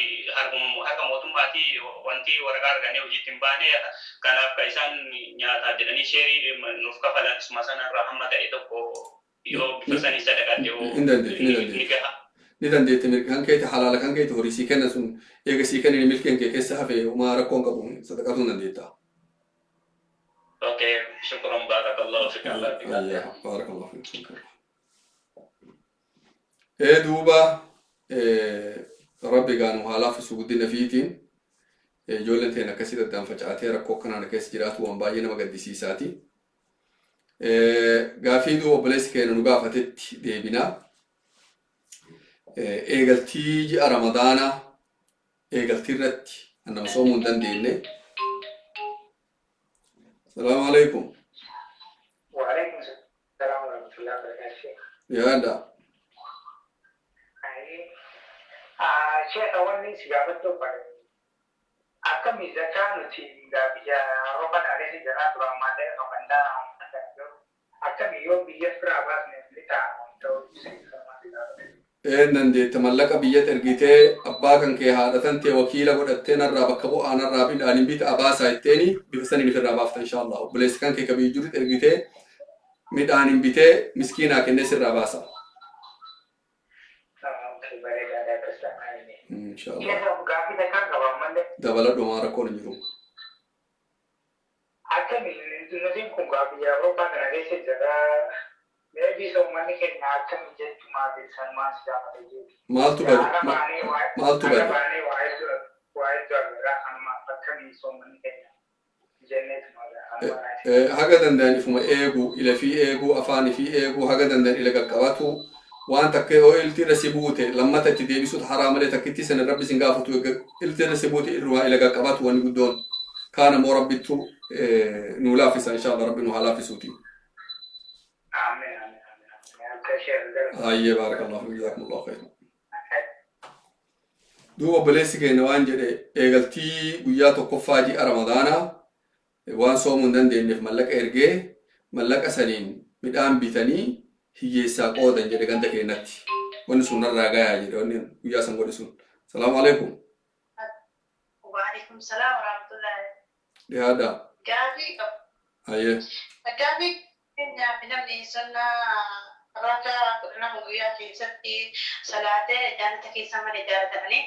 [SPEAKER 6] harka mootummaatii wanti waraqaa argannee hojiitti hin baane. Kanaaf kan isaan nyaataaf jedhanii sheerii nuuf kafalan isuma sanarraa hamma ta'e tokko yoo bifa sanii sadaqadhe hoo?
[SPEAKER 1] Hin dandeetti, ni
[SPEAKER 6] ni
[SPEAKER 1] dandeetta.
[SPEAKER 6] gaha.
[SPEAKER 1] Ni dandeette, mirga kan keeti, halaala kan keeti, horii sii kennan sun eega sii kennini milkeen kee keessa hafe, homaa rakkoo hin qabu, sadaqatuu hin dandeetta.
[SPEAKER 6] Okay, shukran, barakallahu fik, Allah
[SPEAKER 1] Ayyaa, barakallahu fiik. Ee, duuba Rabbi gaanu haa laaffisu guddina fiitiin. Ijoolleen ta'een akkasii addaan facaatee rakkoo akkanaan keessa jiraatu waan baay'ee nama gaddisiisaati. Gaafii duuba obboleessi keenya nu gaafatetti deebinaa. Eegaltii ji'a Ramadaanaa eegaltii irratti kan nama soomuu hin dandeenye. Salaamu alaikum.
[SPEAKER 7] وعليكم السلام ورحمة الله وبركاته.
[SPEAKER 1] Yaada.
[SPEAKER 7] Sheekha, wanni si gaafachuu barbaade, akkami zakaa nuti biyya Awurooppaa kana keessa jirraa, duraan maallaqa qabannaa, akkami yoo biyya firaa baasne ni ta'a ta'uu si gaafate?
[SPEAKER 1] Een, dandeetta. Mallaqa biyyatti ergitee abbaa kan kee, haadha tan tee wakiila godhattee, narraa bakka bu'aa, narraa midhaan bita abaasaa jetteeni, bifa saniin ofirraa baafta inshallah. Obboleessi kan kee ka biyya jirutti ergitee midhaan hin bitee miskiinaa kennee sirraa baasa.
[SPEAKER 7] Okay, bareedaadha, akkas ta'a.
[SPEAKER 1] Inshallah.
[SPEAKER 7] Sheekha, gaaffii takkaan qaba ammallee.
[SPEAKER 1] Dabaladhu, maa rakkoon hin jiru.
[SPEAKER 7] Akkami nuti kun gaa biyya Awurooppaa kana keessa jirraa, maybe uummanni keenya akkami jechumaa fi sanumaan si gaafate jeeti.
[SPEAKER 1] Maaltu bade?
[SPEAKER 7] Haga baanee waa
[SPEAKER 1] Maaltu
[SPEAKER 7] haga
[SPEAKER 1] bade?
[SPEAKER 7] baanee waa hedduu agarraa, kanumaaf akkamii uummanni keenya jenneetuma kanumaan.
[SPEAKER 1] Haga danda'an ifuma eegu, ila fi eeguu, afaan fi eeguu, haga danda'an ila qaqqabatu. Waan takka yoo ilti irra si buute lammata itti deebisuut haraa malee, takkitti sana Rabbi sin gaafatu. Ilti irra si buute irrumaa ila qaqqabatu. Wanni guddoon kaan ammoo Rabbittu nuu laaffisa, inshallah Rabbi nu haa laaffisuuti.
[SPEAKER 7] Amiin, amiin, amiin. Akka ishee gara.
[SPEAKER 1] Hayyee, baarakallahu fiik, jazaakumullahu khayran. Duuba obboleessi keenya waan jedhe, eegaltii guyyaa tokkoffaa ji'a Ramadaanaa waan soomuu hin dandeenyeef mallaqa ergee, mallaqa saniin midhaan bitanii hiyyeessaa qoodan jedhe ganda keenyatti. Wanni sun narraa gayaa jedhe, wanni guyyaa san godhe sun. Salaamu alaikum.
[SPEAKER 8] Waalaikum salaam warahmatullahi.
[SPEAKER 1] Dhiyaadhaa.
[SPEAKER 8] Gaafii qaba.
[SPEAKER 1] Hayyee.
[SPEAKER 8] Gaafii keenyaaf, namni sunnaa rakaa 12 guyyaa keessatti salaatee jannata keessa mana ijaarratanii.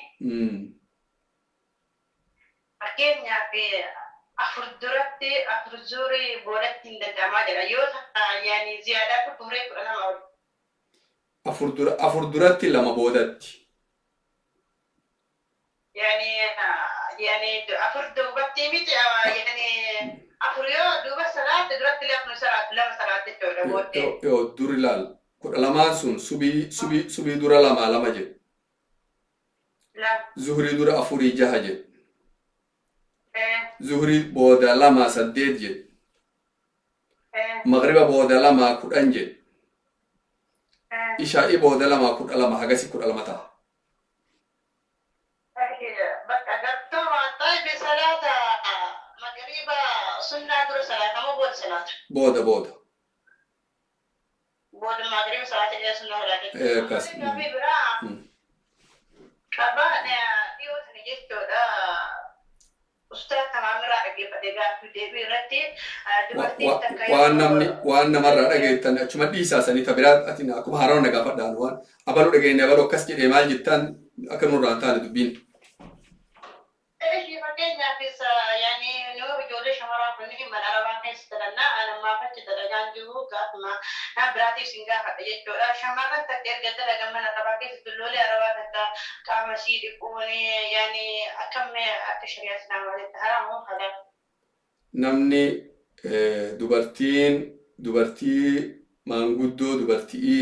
[SPEAKER 8] Fakkeenyaaf, afur duratti, afur zuurii boodatti hin danda'amaa jedha. Yoo yaani ziyaadaa tokko hiree 12 ol.
[SPEAKER 1] Afur dura, afur duratti, lama boodatti.
[SPEAKER 8] Yaani afur duubatti miti, yaani afur yoo duuba salaate, duratti illee afur salaatu, lama salaate jechuudha booddee.
[SPEAKER 1] Yoo dur ilaal, 12n sun subii dura lama lama jedhu.
[SPEAKER 8] Lama.
[SPEAKER 1] Zuhurii dura afurii jaha jedhu. Zuhurii booda lama saddeet jedhu. Magriba booda lama 10 jedhu. Ishaa'ii booda lama 12, hagasi 12 ta'a.
[SPEAKER 8] Bakka gartooma xaybi, salaata magariba sunnaa dura salaata moo booda salaata?
[SPEAKER 1] Booda, booda.
[SPEAKER 8] Booda magariba salaata jedhee sunnaa salaata.
[SPEAKER 1] Akkas.
[SPEAKER 8] Gaaffii biraa qaba, dhiyoo sana jechuudha. Ustaaz Tamaamirraa dhaggeeffate gaaffii deebii irratti dubartiin takka
[SPEAKER 1] Waan namni waan namarraa dhageettan achuma dhiisaa sanii, ta biraa ati akkuma haarawa na gaafadhaan, waan abaluu dhageenye, abaluu akkas jedhee maal jettaan, akka nurraa hin taane dubbiin.
[SPEAKER 8] Ishii fakkeenyaaf yaani nu ijoollee shamaraa kunniin mana arabaa keessa dalannaa, anammaaf achi dalagaan jiru, gaafuma nama biraatiif sin gaafadha jechuudha. Shamarran takka erga dalagan mana arabaa keessa, dulloolee arabaa takka qaama isii dhiquun yaani akkam akka shari'aa islaamaatti haraam moo halaal?
[SPEAKER 1] Namni dubartiin dubartii maanguddoo dubartii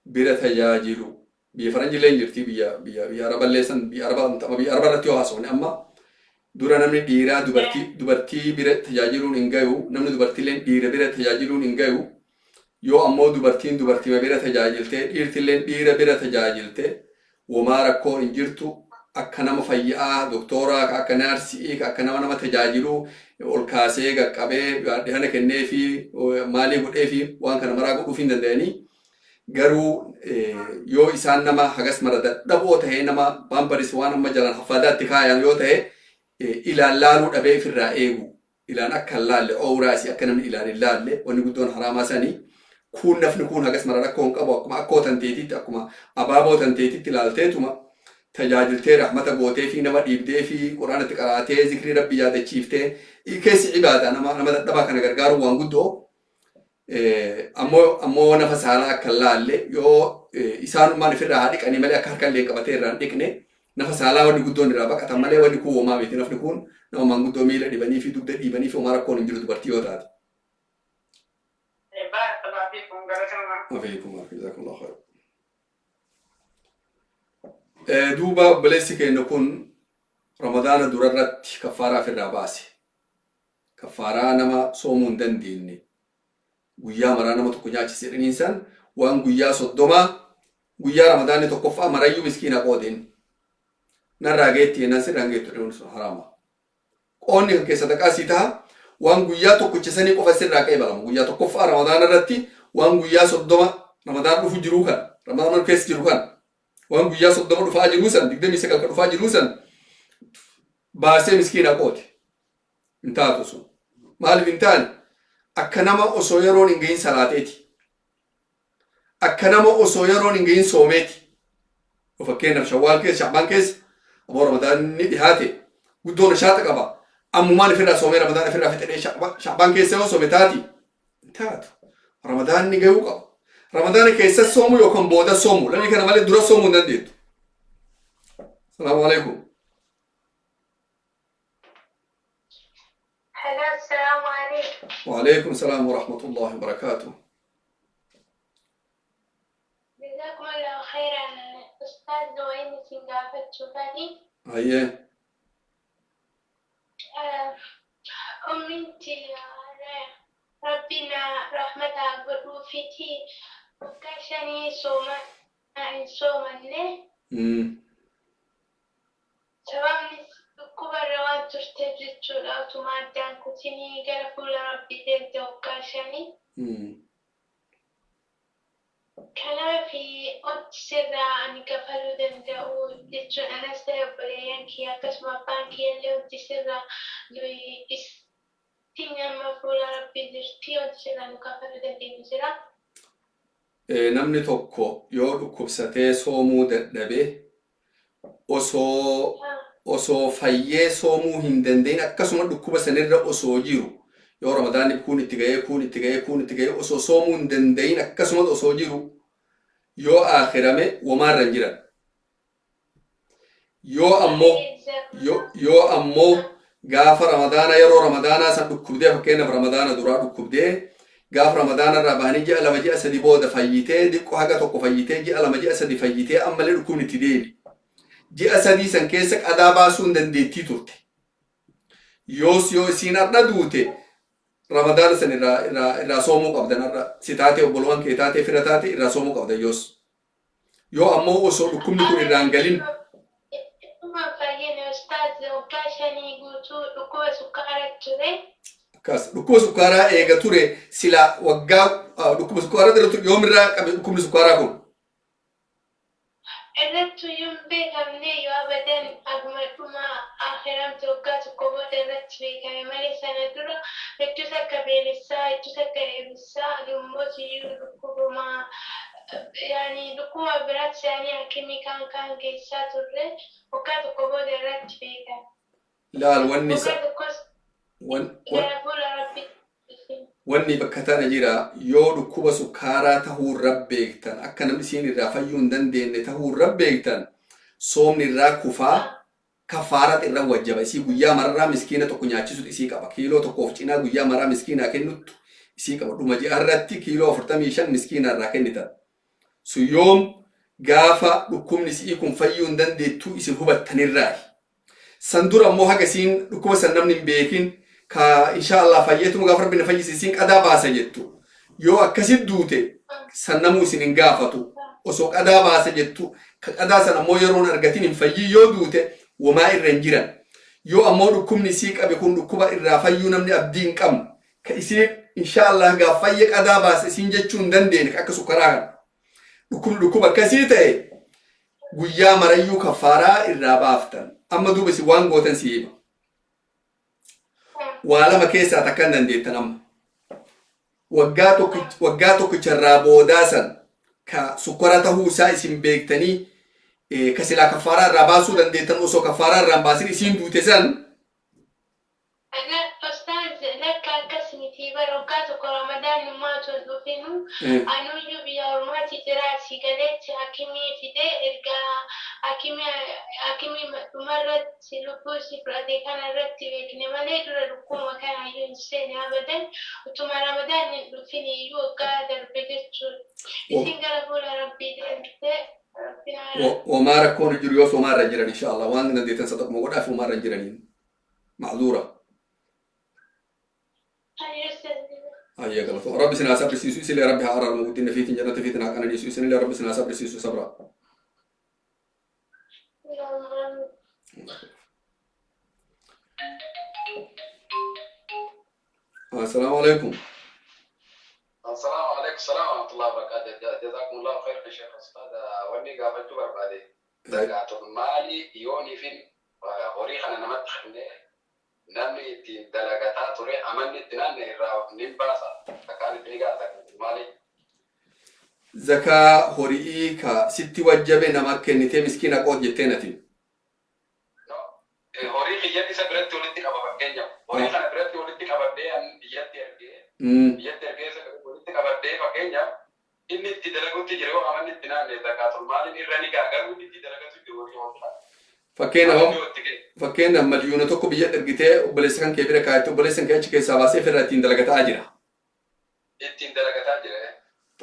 [SPEAKER 1] bira tajaajilu, biyya faranjillee hin jirti, biyya araballee san, biyya araba, amma biyya araba irratti yoo haasofne, amma dura namni dhiiraa dubartii bira tajaajiluun hin gayu, namni dubartiillee dhiira bira tajaajiluun hin gayu. Yoo ammoo dubartiin dubartima bira tajaajiltee, dhiirtillee dhiira bira tajaajilte, womaa rakkoon hin jirtu. Akka nama fayyaa doktooraa, ka akka naarsii, ka akka nama nama tajaajiluu ol kaasee qaqqabee dhihana kennee fi maalii godhee fi waan kana maraa godhuuf hin danda'anii. Garuu yoo isaan nama hagas mara dadhaboo tahee, nama pampers, waan amma jalaan haffadaatti kaayan yoo ta'e, ilaan laaluu dhabee ifirraa eegu, ilaan akka hin laalle, owraasii akka namni ilaan hin laalle, wanni guddoon haraamaa sanii. Kuun nafni kuun hagas mara rakkoo hin qabu. Akkuma akkoo tanteetitti, akkuma abaaboo tanteetitti ilaalteetuma tajaajiltee, rahmata gootee fi nama dhiibdee fi quraanatti qaraatee, zikrii rabbi yaadachiiftee, keessi cibaadaa nama dadhabaa kana gargaaruun waan guddoo. Ammoo nafa saalaa akka hin laalle, yoo isaanummaan ofirraa haa dhiqanii malee, akka harka illee qabatee irraa hin dhiqne. Nafa saalaa wanni guddoon irraa baqatan malee, wanni kun homaa miti. Nafni kun nama maanguddoo miila dhibanii fi dugda dhiibanii fi homaa rakkoon hin jiru dubartii yoo taate.
[SPEAKER 8] Barakallahu fiikum, galatoomaa.
[SPEAKER 1] Afiikum, jazakallahu khayr. Duuba obboleessi keenya kun Ramadaana durarratti kaffaaraa ofirraa baase. Kaffaaraa nama soomuu hin dandeenye guyyaa maraa nama tokko nyaachise jedhaniin san, waan guyyaa 30, guyyaa Ramadaanni tokkoffaa marayyuu miskiina qoodeen. Narraa geetti jennaan, sirraan geettu jedhuun sun haraama. Qoonni kan keessa sadaqaa sii taha, waan guyyaa tokkicha sanii qofa sirraa qeebalama. Guyyaa tokkoffaa Ramadaana irratti waan guyyaa 30 Ramadaan dhufu jiruu kana, Ramadaan keessa jiru kana, waan guyyaa 30 dhufaa jiruu san, 29 kan dhufaa jiruu san baasee miskiina qoode. Hin taatu sun. Maaliif hin taane? Akka nama osoo yeroon hin gahin salaateeti. Akka nama osoo yeroon hin gahin soomeeti. Fakkeenyaaf, Shawwaal keessa, Shacbaan keessa, ammoo Ramadaanni dhihaate, guddoon nashaata qaba. Ammumaan ofirraa soomee Ramadaan ofirraa fixedhee Shacbaan keessa yoo soome taati? Hin taatu. Ramadaanni gahuu qaba. Ramadaana keessa soomu yookaan booda soomu. Lamii kana malee dura soomuu hin dandeettu. Salaamu alaikum.
[SPEAKER 9] Hello, assalamu alaikum.
[SPEAKER 1] Wa salaam wa rahmatullahi wa barakaatuh.
[SPEAKER 9] Jazakumullahu khairan, Ustaaz, waan isin gaafachuufani.
[SPEAKER 1] Hayyee.
[SPEAKER 9] Umminti, Rabbiin rahmata godhuufiti. Waggaa shanii sooma hin soomanne. Sababni dhukkuba irra waan turteef jechuudha. Utuma addaan kutinii gara fuula Rabbii deemte waggaa shanii. Kanaaf wanti sirraa ani kafaluu danda'u jechuun anas ta'e obboleeyyan kiyya akkasuma abbaan kiyya illee wanti sirraa nuyi ittiin amma fuula Rabbii jirti wanti sirraa nu kafaluu dandeenyu jira.
[SPEAKER 1] Namni tokko yoo dhukkubsatee soomuu dadhabe, osoo fayyee soomuu hin danda'in, akkasuma dhukkuba sanirra osoo jiru, yoo Ramadaanni kuun itti ga'ee, kuun itti ga'ee, kuun itti ga'ee, osoo soomuu hin danda'in akkasumas osoo jiru yoo aakhirame, womaarra hin jiran. Yoo ammoo gaafa Ramadaana, yeroo Ramadaanaa san dhukkubdee, fakkeenyaaf Ramadaana duraa dhukkubdee, gaafa Ramadaana irraa bahanii ji'a 2 ji'a 3 booda fayyitee, diqqoo haga tokko fayyitee, ji'a 2 ji'a 3 fayyitee, ammallee dhukkubni itti deebi. Ji'a 3 san keessa qadaa baasuu hin dandeettii turte. Yoos yoo isiin har'a duute, Ramadaana san irraa soomuu qabdan. Har'a si taate, obbolowan kee taate, fira taate, irraa soomuu qabdan yoos. Yoo ammoo osoo dhukkubni kun irraa hin galin
[SPEAKER 9] Dhuma fayyine ustaaz, waggaa 5 guutuu dhukkuba sukkaara ture.
[SPEAKER 1] Akkas, dhukkuba sukkaaraa eega ture, sila waggaa dhukkuba sukkaaraa dura ture, yoomirraa qabe dhukkubni sukkaaraa kun?
[SPEAKER 9] Irrattu iyyuu hin beekamne yoo abadan, aguma dhuma akhiramte waggaa 1 booda irratti beekame malee, sana dura hedduu takka beelessaa, hedduu takka dheebessaa, dhummoot iyyuu dhukkubuma yaani dhukkuba biraatti yaani hakimii kaan kaan keessaa turre, waggaa 1 booda irratti beekame.
[SPEAKER 1] Laal, wanni isa
[SPEAKER 9] Waggaa 1s gara fuula Rabbitti.
[SPEAKER 1] Wanni bakka tana jira, yoo dhukkuba sukkaaraa tahuu irra beektan, akka namni isiin irraa fayyuu hin dandeenye tahuu irra beektan, soomni irraa kufaa, kafaarat irra wajjaba. Isii guyyaa mararraa miskiina tokko nyaachisutu isii qaba. Kiiloo 1f cinaa guyyaa maraa miskiinaa kennuttu isii qaba. Dhuma ji'a irratti kiiloo 45 miskiina irraa kennitan. Sun yoom? Gaafa dhukkubni isii kun fayyuu hin dandeettuu isin hubattanirraayi. San dura ammoo haga isiin dhukkuba san namni hin beekin, ka insha Allah fayyeetuma gaafa Rabbi na fayyise isiin qadaa baasa jettu, yoo akkasit duute, san namuu isin hin gaafatu. Osoo qadaa baasa jettu, ka qadaa san ammoo yeroon argatin hin fayyin yoo duute, womaa irra hin jiran. Yoo ammoo dhukkubni isii qabe kun dhukkuba irraa fayyuu namni abdii hin qabne, ka isiin insha Allah gaaf fayye qadaa baasa isiin jechuu hin dandeenye, ka akka sukkaraa kana, dhukkubni dhukkuba akkasii ta'e, guyyaa marayyuu kaffaaraa irraa baaftan. Amma duuba isin waan gootan si hima. Waa lama keessaa takka hin dandeettan amma. Waggaa tokkicharraa boodaa san ka sukkara tahuu isaa isin beektanii, ka silaa kaffaaraa irraa baasuu dandeettan, osoo kaffaaraa irraa hin baasin isiin duute san
[SPEAKER 9] Ustaaz, lakka akkas miti bara. Waggaa 1 Ramadaan nummaa otoo hin dhufinu anuyyuu biyya ormaati jira, asii galeetti hakimii fide, erga hakimii dhumarratti lubbuu isii fudhate kana irratti beekne malee, dura dhukkubuma kanaayyuu hin seene abadan. Utuma Ramadaan hin dhufin iyyuu waggaa darbe jechuudha. Isin gara fuula Rabbii deemte, Rabbiin haa
[SPEAKER 1] Homaa rakkoon hin jiru yoo homaa irra hin jiran, insha Allah waan dandeettan sadaquma godhaaf, homaa irra hin jiraniin. Macduura. Ayya, galatoom. Rabbi isin haa sabrisiisu, isillee Rabbi haa araaramu, guddina fiitiin jannata fiitiin haa qananiisu, isinillee Rabbi isin haa sabrisiisu, sabra. Assalaamu alaikum.
[SPEAKER 2] السلام عليكم السلام ورحمة الله وبركاته. جزاكم الله خير يا شيخ أستاذ. Wanni gaafachuu barbaade, zakaatul maalii yoonii fi horii kana namatti kennee, namni ittiin dalagataa ture amanni itti naanne irraa ni baasa, zakaan itti ni ga'a zakaatul maalii?
[SPEAKER 1] Zakaa horii ka sitti wajjabe nama kennitee miskiina qood jetteen ati.
[SPEAKER 2] No, horii kiyyan isa biratti walitti qaba. Fakkeenyaaf horii kana biratti walitti qabadhee an biyyatti ergee biyyatti ergee isa biratti walitti qabadhee, fakkeenyaaf inni itti dalagutti jira, yoo amanni itti naanne zakaatul maaliin irra ni ga'a? Garuu inni itti dalagatu jiru horii horii kana.
[SPEAKER 1] Fakkeenyaaf
[SPEAKER 2] Yoo itti kenne.
[SPEAKER 1] Fakkeenyaaf 1 miliyoona biyya ergitee obboleessa kan kee bira kaayette, obboleessan kee achi keessaa baasee ofirraa ittiin dalagataa jira.
[SPEAKER 2] Ittiin dalagataa jira.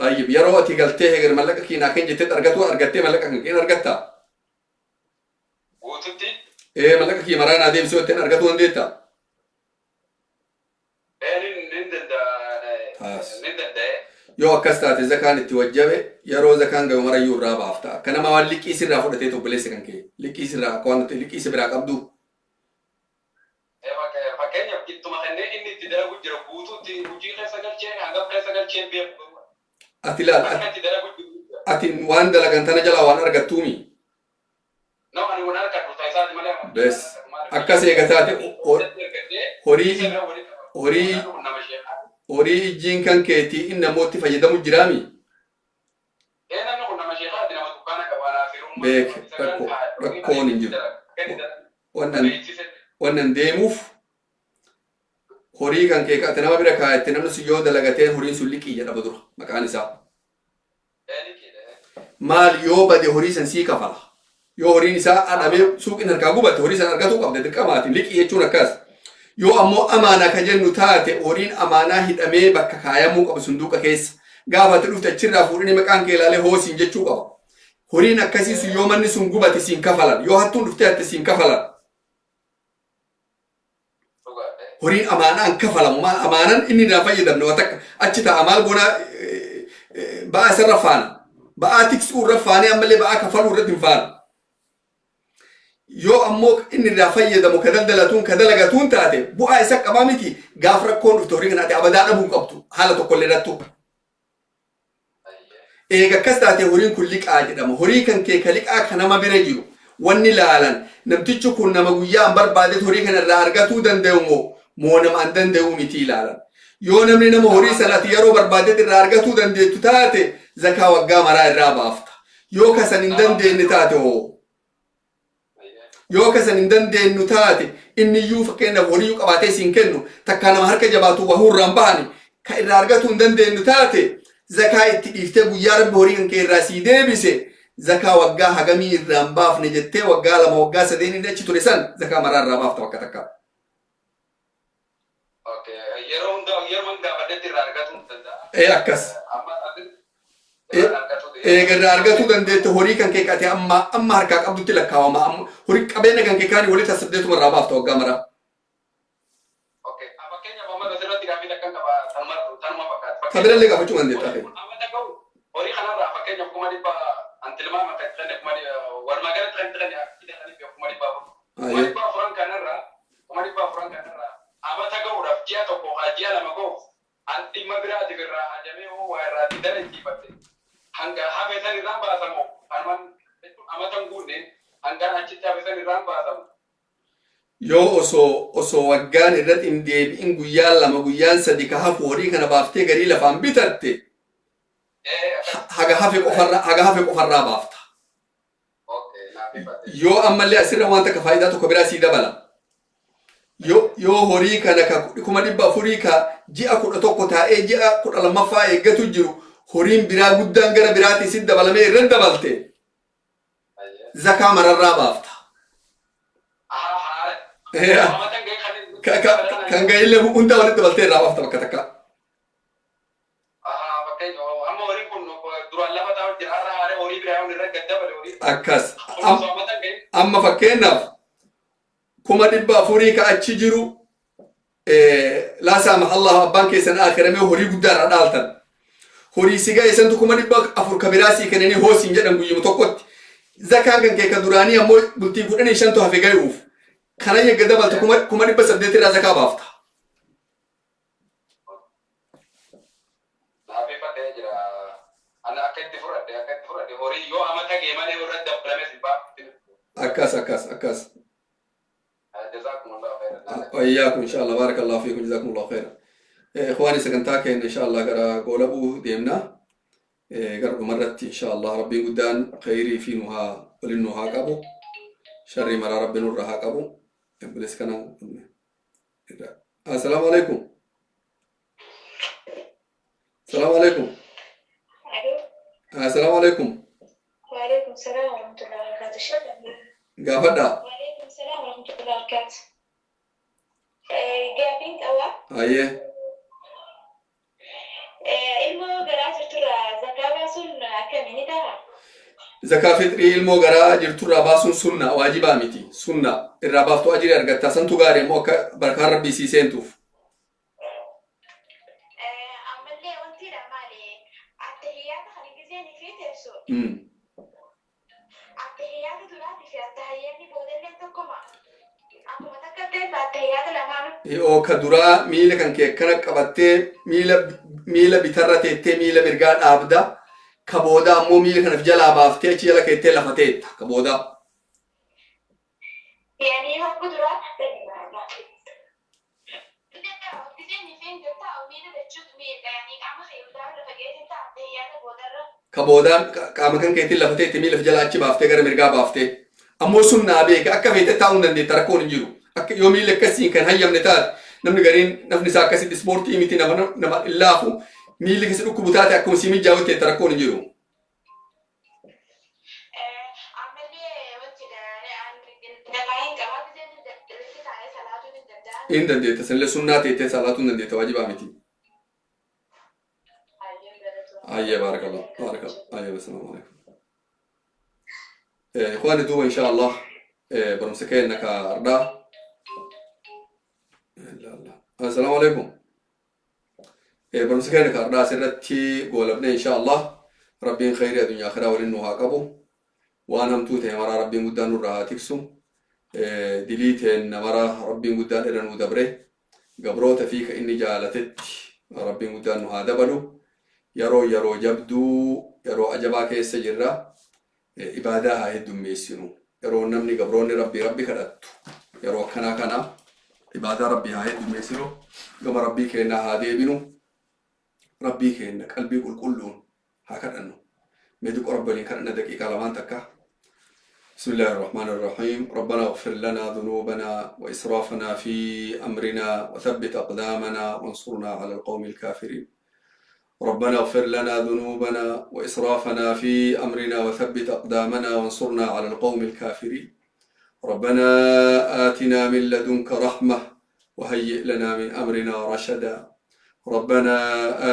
[SPEAKER 1] طيب, yeroo ati galtee heger mallaqa kiinaa kenn jettee argatu, argattee mallaqa kan keen argattaa?
[SPEAKER 2] Guututti.
[SPEAKER 1] Ee, mallaqa kii maraa naa deebisuu jetteen argatuu dandeetta?
[SPEAKER 2] Ee, nin danda'a.
[SPEAKER 1] Taas.
[SPEAKER 2] Nin danda'e.
[SPEAKER 1] Yoo akkas taate zakaan itti wajjabe yeroo zakaan gahu marayyuu irraa baafta. Akka nama waan liqii sirraa fudhatee obboleessa kan kee liqii sirraa akka waan liqii si biraa qabdu.
[SPEAKER 2] Fakkeenyaaf ittuma kennee inni itti dalagu jira guutuutti hojii keessa galchee hangam keessa galchee beeku.
[SPEAKER 1] Ati laal
[SPEAKER 2] Akka itti dalagu jiru.
[SPEAKER 1] Ati waan dalagan tana jalaa waan argattuumi.
[SPEAKER 2] Nama ani waan harka dhufta isaati malee.
[SPEAKER 1] Bes akkas eega taate horii horii horii ijjiin kan keetii inni namootti fayyadamu jiraami. Beek rakkoon hin jiru. Wannan deemuuf horii kan kee ati nama bira kaayatte namni sun yoo dalagateen horiin sun liqii jedhama dura maqaan isaa. Maal yoo bade horii san sii kafala. Yoo horiin isaa adhamee suuqiin harkaa gubate horii san argatuu qabda dirqamaatiin liqii jechuun akkas. Yoo ammoo amaanaa ka jennu taate horiin amaanaa hidhamee bakka kaayamuu qabu sunduuqa keessa. Gaafa ati dhufte achirraa fuudhanii maqaan kee ilaalee hoosiin jechuu qaba. Horiin akkasii sun yoo manni sun gubate siin kafalan. Yoo hattuun dhuftee hatte siin kafalan. Horiin amaanaan kafalamu maal amaanaan inni irraa fayyadamne waan takka achi ta'a maal goonaa ba'aa isarra faana. Ba'aa tiksuu irra faanee ammallee ba'aa kafaluu irratti hin faana. Yoo ammoo inni irraa fayyadamu ka daldalatuun ka dalagatuun taate bu'aa isa qabaa miti gaaf rakkoon dhufte horii kana ati abadaa dhabuu qabdu haala tokkollee irrattu. Eega akkas taate horiin kun liqaa jedhama. Horii kan kee ka liqaa ka nama bira jiru wanni laalan namtichi kun nama guyyaa an barbaadetti horii kana irraa argatuu danda'u moo moo nama an danda'u miti ilaalan. Yoo namni nama horii sana ati yeroo barbaadetti irraa argatuu dandeettu taate zakaa waggaa maraa irraa baafta. Yoo kasan hin dandeenye taate hoo. Yoo kasan hin dandeenyu taate inni iyyuu fakkeenyaaf horii qabaatee siin kennu takkaa nama harka jabaatu wahuu irraan bahani ka irraa argatuu hin dandeenyu taate zakaa itti dhiiftee guyyaa rabbi horii kan kee irraa sii deebise zakaa waggaa hagamii irraan baafne jettee waggaa lama waggaa sadeen inni achi ture san zakaa maraa irraa baafta bakka takka.
[SPEAKER 2] Yeroo hundaa yeroo gaafadhetti irraa argatuu hin danda'a.
[SPEAKER 1] Ee akkas. Eega irraa argatuu dandeette horii kan kee qate amma amma harkaa qabdutti lakkaawama horii qabeenya kan kee kaanii walitti saddeetuma irraa baafta waggaa maraa.
[SPEAKER 2] Fakkeenyaaf amma asirratti gaaffii takkan qaba tanuma fakkaata.
[SPEAKER 1] Tabirallee gaafachuu dandeetta.
[SPEAKER 2] Horii kanarraa fakkeenyaaf 500 antilmaama kan kenne walumaa galatti kan kenne 400,000. 400,000 kanarraa 400,000 kanarraa amata ga'uudhaaf ji'a tokko ji'a lama ga'uuf an dhimma biraatiif irraa hajamee hoo waa irraa dalachiifadhe. Hanga hafe san irraan baasamu kanumaan amata hin guunne hangaan achitti hafe san irraan baasamu.
[SPEAKER 1] Yoo osoo waggaan irratti hin deebi'in guyyaan lama guyyaan sadi ka hafu horii kana baaftee garii lafaan bitatte haga hafe qofarraa baafta. Yoo ammallee asirra waan takka faayidaa tokko biraa sii dabala. Yoo horii kana ka 400,000 ka ji'a 11 taa'ee ji'a 12ffaa eeggatu jiru horiin biraa guddaan gara biraatti si dabalamee irra dabalte zakaa mararraa baafta. Kan ga'illee hunda walitti dabaltee irraa baafta bakka takka. Akkas. Amma fakkeenyaaf 400,000 ka achi jiru laa saamaha Allahu abbaan keessan akhiramee horii guddaa irraa dhaaltan. Horii si ga'e santu 400,000 ka biraa sii kennanii hoosiin jedhan guyyuma tokkotti. Zakaan kan kee ka duraanii ammoo bultii 15tu hafe ga'uuf. Kana yegga dabalte 800,000 irraa zakaa baafta. Akkas akkas akkas. وإياكم إن شاء الله بارك الله فيكم جزاكم الله خيرا. إخواني سكنتاك إن شاء الله قرا قولبو ديمنا قرب مرت إن شاء الله ربي قدان خيري في نها ولنها قبو شر مرا ربي نورها قبو إبليس كان. السلام عليكم. السلام عليكم. السلام عليكم.
[SPEAKER 4] وعليكم السلام ورحمة الله وبركاته.
[SPEAKER 1] قافدا.
[SPEAKER 4] وعليكم السلام ورحمة الله وبركاته. Gaafiin qaba.
[SPEAKER 1] Ayyee.
[SPEAKER 4] Ilmoo garaa jirturraa zakaa baasuun akkami ni ta'a?
[SPEAKER 1] Zakaa fixrii ilmoo garaa jirturraa baasuun sunna waajibaa miti. Sunna irraa baaftuu ajirii argattaa santu gaarii immoo akka barkaan rabbii sii seentuuf.
[SPEAKER 4] Ammallee wantiidha maali?
[SPEAKER 1] Oo, ka duraa miila kan kee akkana qabattee miila bitarra teettee miila mirgaa dhaabda. Ka boodaa ammoo miila kanaf jalaa baaftee achi jala keettee lafa teetta ka boodaa. Ka boodaa qaama kan keetiin lafa teette, miila jalaa achi baaftee, gara mirgaa baaftee. Ammoo sun naa beeka, akka feete taa'uu hin dandeetta, rakkoon hin jiru. Akka yoo miilli akkasiin kan hayyamne taate, namni gariin nafni isaa akkasitti ispoortii miti, nama hin laafu, miilli keessa dhukkubu taate, akkuma sii mijaa'u teetta, rakkoon hin jiru. Hin dandeetta, sanillee sunnaa teettee salaatuu hin dandeetta, waajibaa miti. Ayyee, baarakallah, baarakallah, ayyee, assalaamu alaikum. Ikhwaani, duuba insha Allah barumsa keenya ka ardhaa. Assalaamu alaikum. Barumsa keenya ka ardhaa asirratti goolabne insha Allah. Rabbiin khayrii addunyaa akhiraa waliin nu haa qabu. Waan hamtuu ta'e maraa Rabbiin guddaan nurraa haa tiksu. Dilii teenna maraa Rabbiin guddaan irra nuu dabre. Gabroota fi ka inni jaalatetti Rabbiin guddaan nu haa dabalu. Yeroo jabduu, yeroo ajabaa keessa jirra. Ibaadaa haa heddummeessinu. Yeroo namni gabroonni Rabbii Rabbi kadhattu. Yeroo akkanaa kana ibaadaa Rabbii haa heddummeessinu. Gama Rabbii keenyaa haa deebinu. Rabbii keenya qalbii qulqulluun haa kadhannu. Mee xiqqoo Rabbi waliin kadhanna daqiiqaa lamaan takka. بسم الله الرحمن الرحيم. ربنا اغفر لنا ذنوبنا وإسرافنا في أمرنا وثبت أقدامنا وانصرنا على القوم الكافرين. ربنا اغفر لنا ذنوبنا وإسرافنا في أمرنا وثبت أقدامنا وانصرنا على القوم الكافرين. ربنا آتنا من لدنك رحمة وهيئ لنا من أمرنا رشدا. ربنا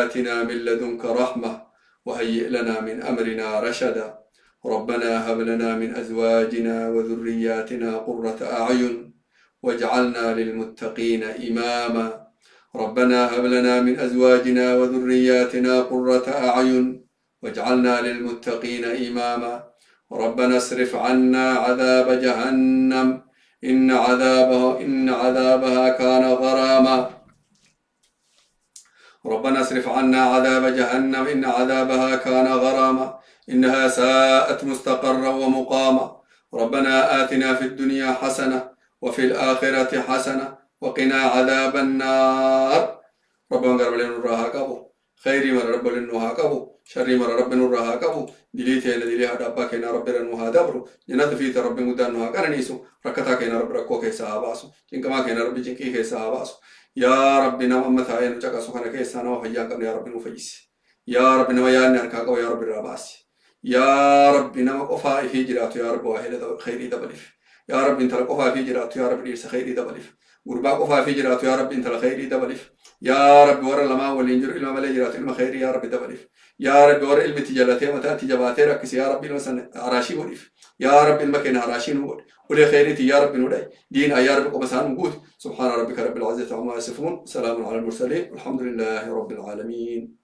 [SPEAKER 1] آتنا من لدنك رحمة وهيئ لنا من أمرنا رشدا. ربنا هب لنا من أزواجنا وذرياتنا قرة أعين واجعلنا للمتقين إماما. ربنا هب لنا من أزواجنا وذرياتنا قرة أعين واجعلنا للمتقين إماما. ربنا اصرف عنا عذاب جهنم إن عذابها كان غراما. ربنا اصرف عنا عذاب جهنم إن عذابها كان غراما، إنها ساءت مستقرا ومقاما. ربنا آتنا في الدنيا حسنة وفي الآخرة حسنة وقنا عذاب النار. ربنا قرب لنا الراها قبو خيري مر رب لنا قبو شري مر رب نراها قبو دليتي دلي هذا أبا كينا رب لنا دبرو جنات في رب مدان كان ركتا كينا رب ركو كيسا باسو جنكما كينا رب جنكي كيسا باسو. يا رب نما أمتا ين جاكا سخنا كيسا نما فيا قبل يا رب نفيس. يا رب نما يا نركا قو يا رب الرباس. يا رب نما قفا في جراتو يا رب واهل خيري دبلف. يا رب انت قفا في جراتو يا رب ديرس خيري دبلف. غربا قفا في جراتو يا رب انت خيري دبلف. يا رب ور لما ولين جر ilma malee jiraatu ilma khayrii yaa rabbi dabaliif. Yaa rabbi warra ilmi tijalatee mataatti jabaatee rakkise, yaa rabbi ilma san araashii godhiif. Yaa rabbi ilma keenya araashii nu godhi. Ulee khayriiti yaa rabbi nu dhayi. Diin yaa rabbi qofa isaan nu guuti. سبحان ربك رب العزة عما يصفون، سلام على المرسلين، والحمد لله رب العالمين.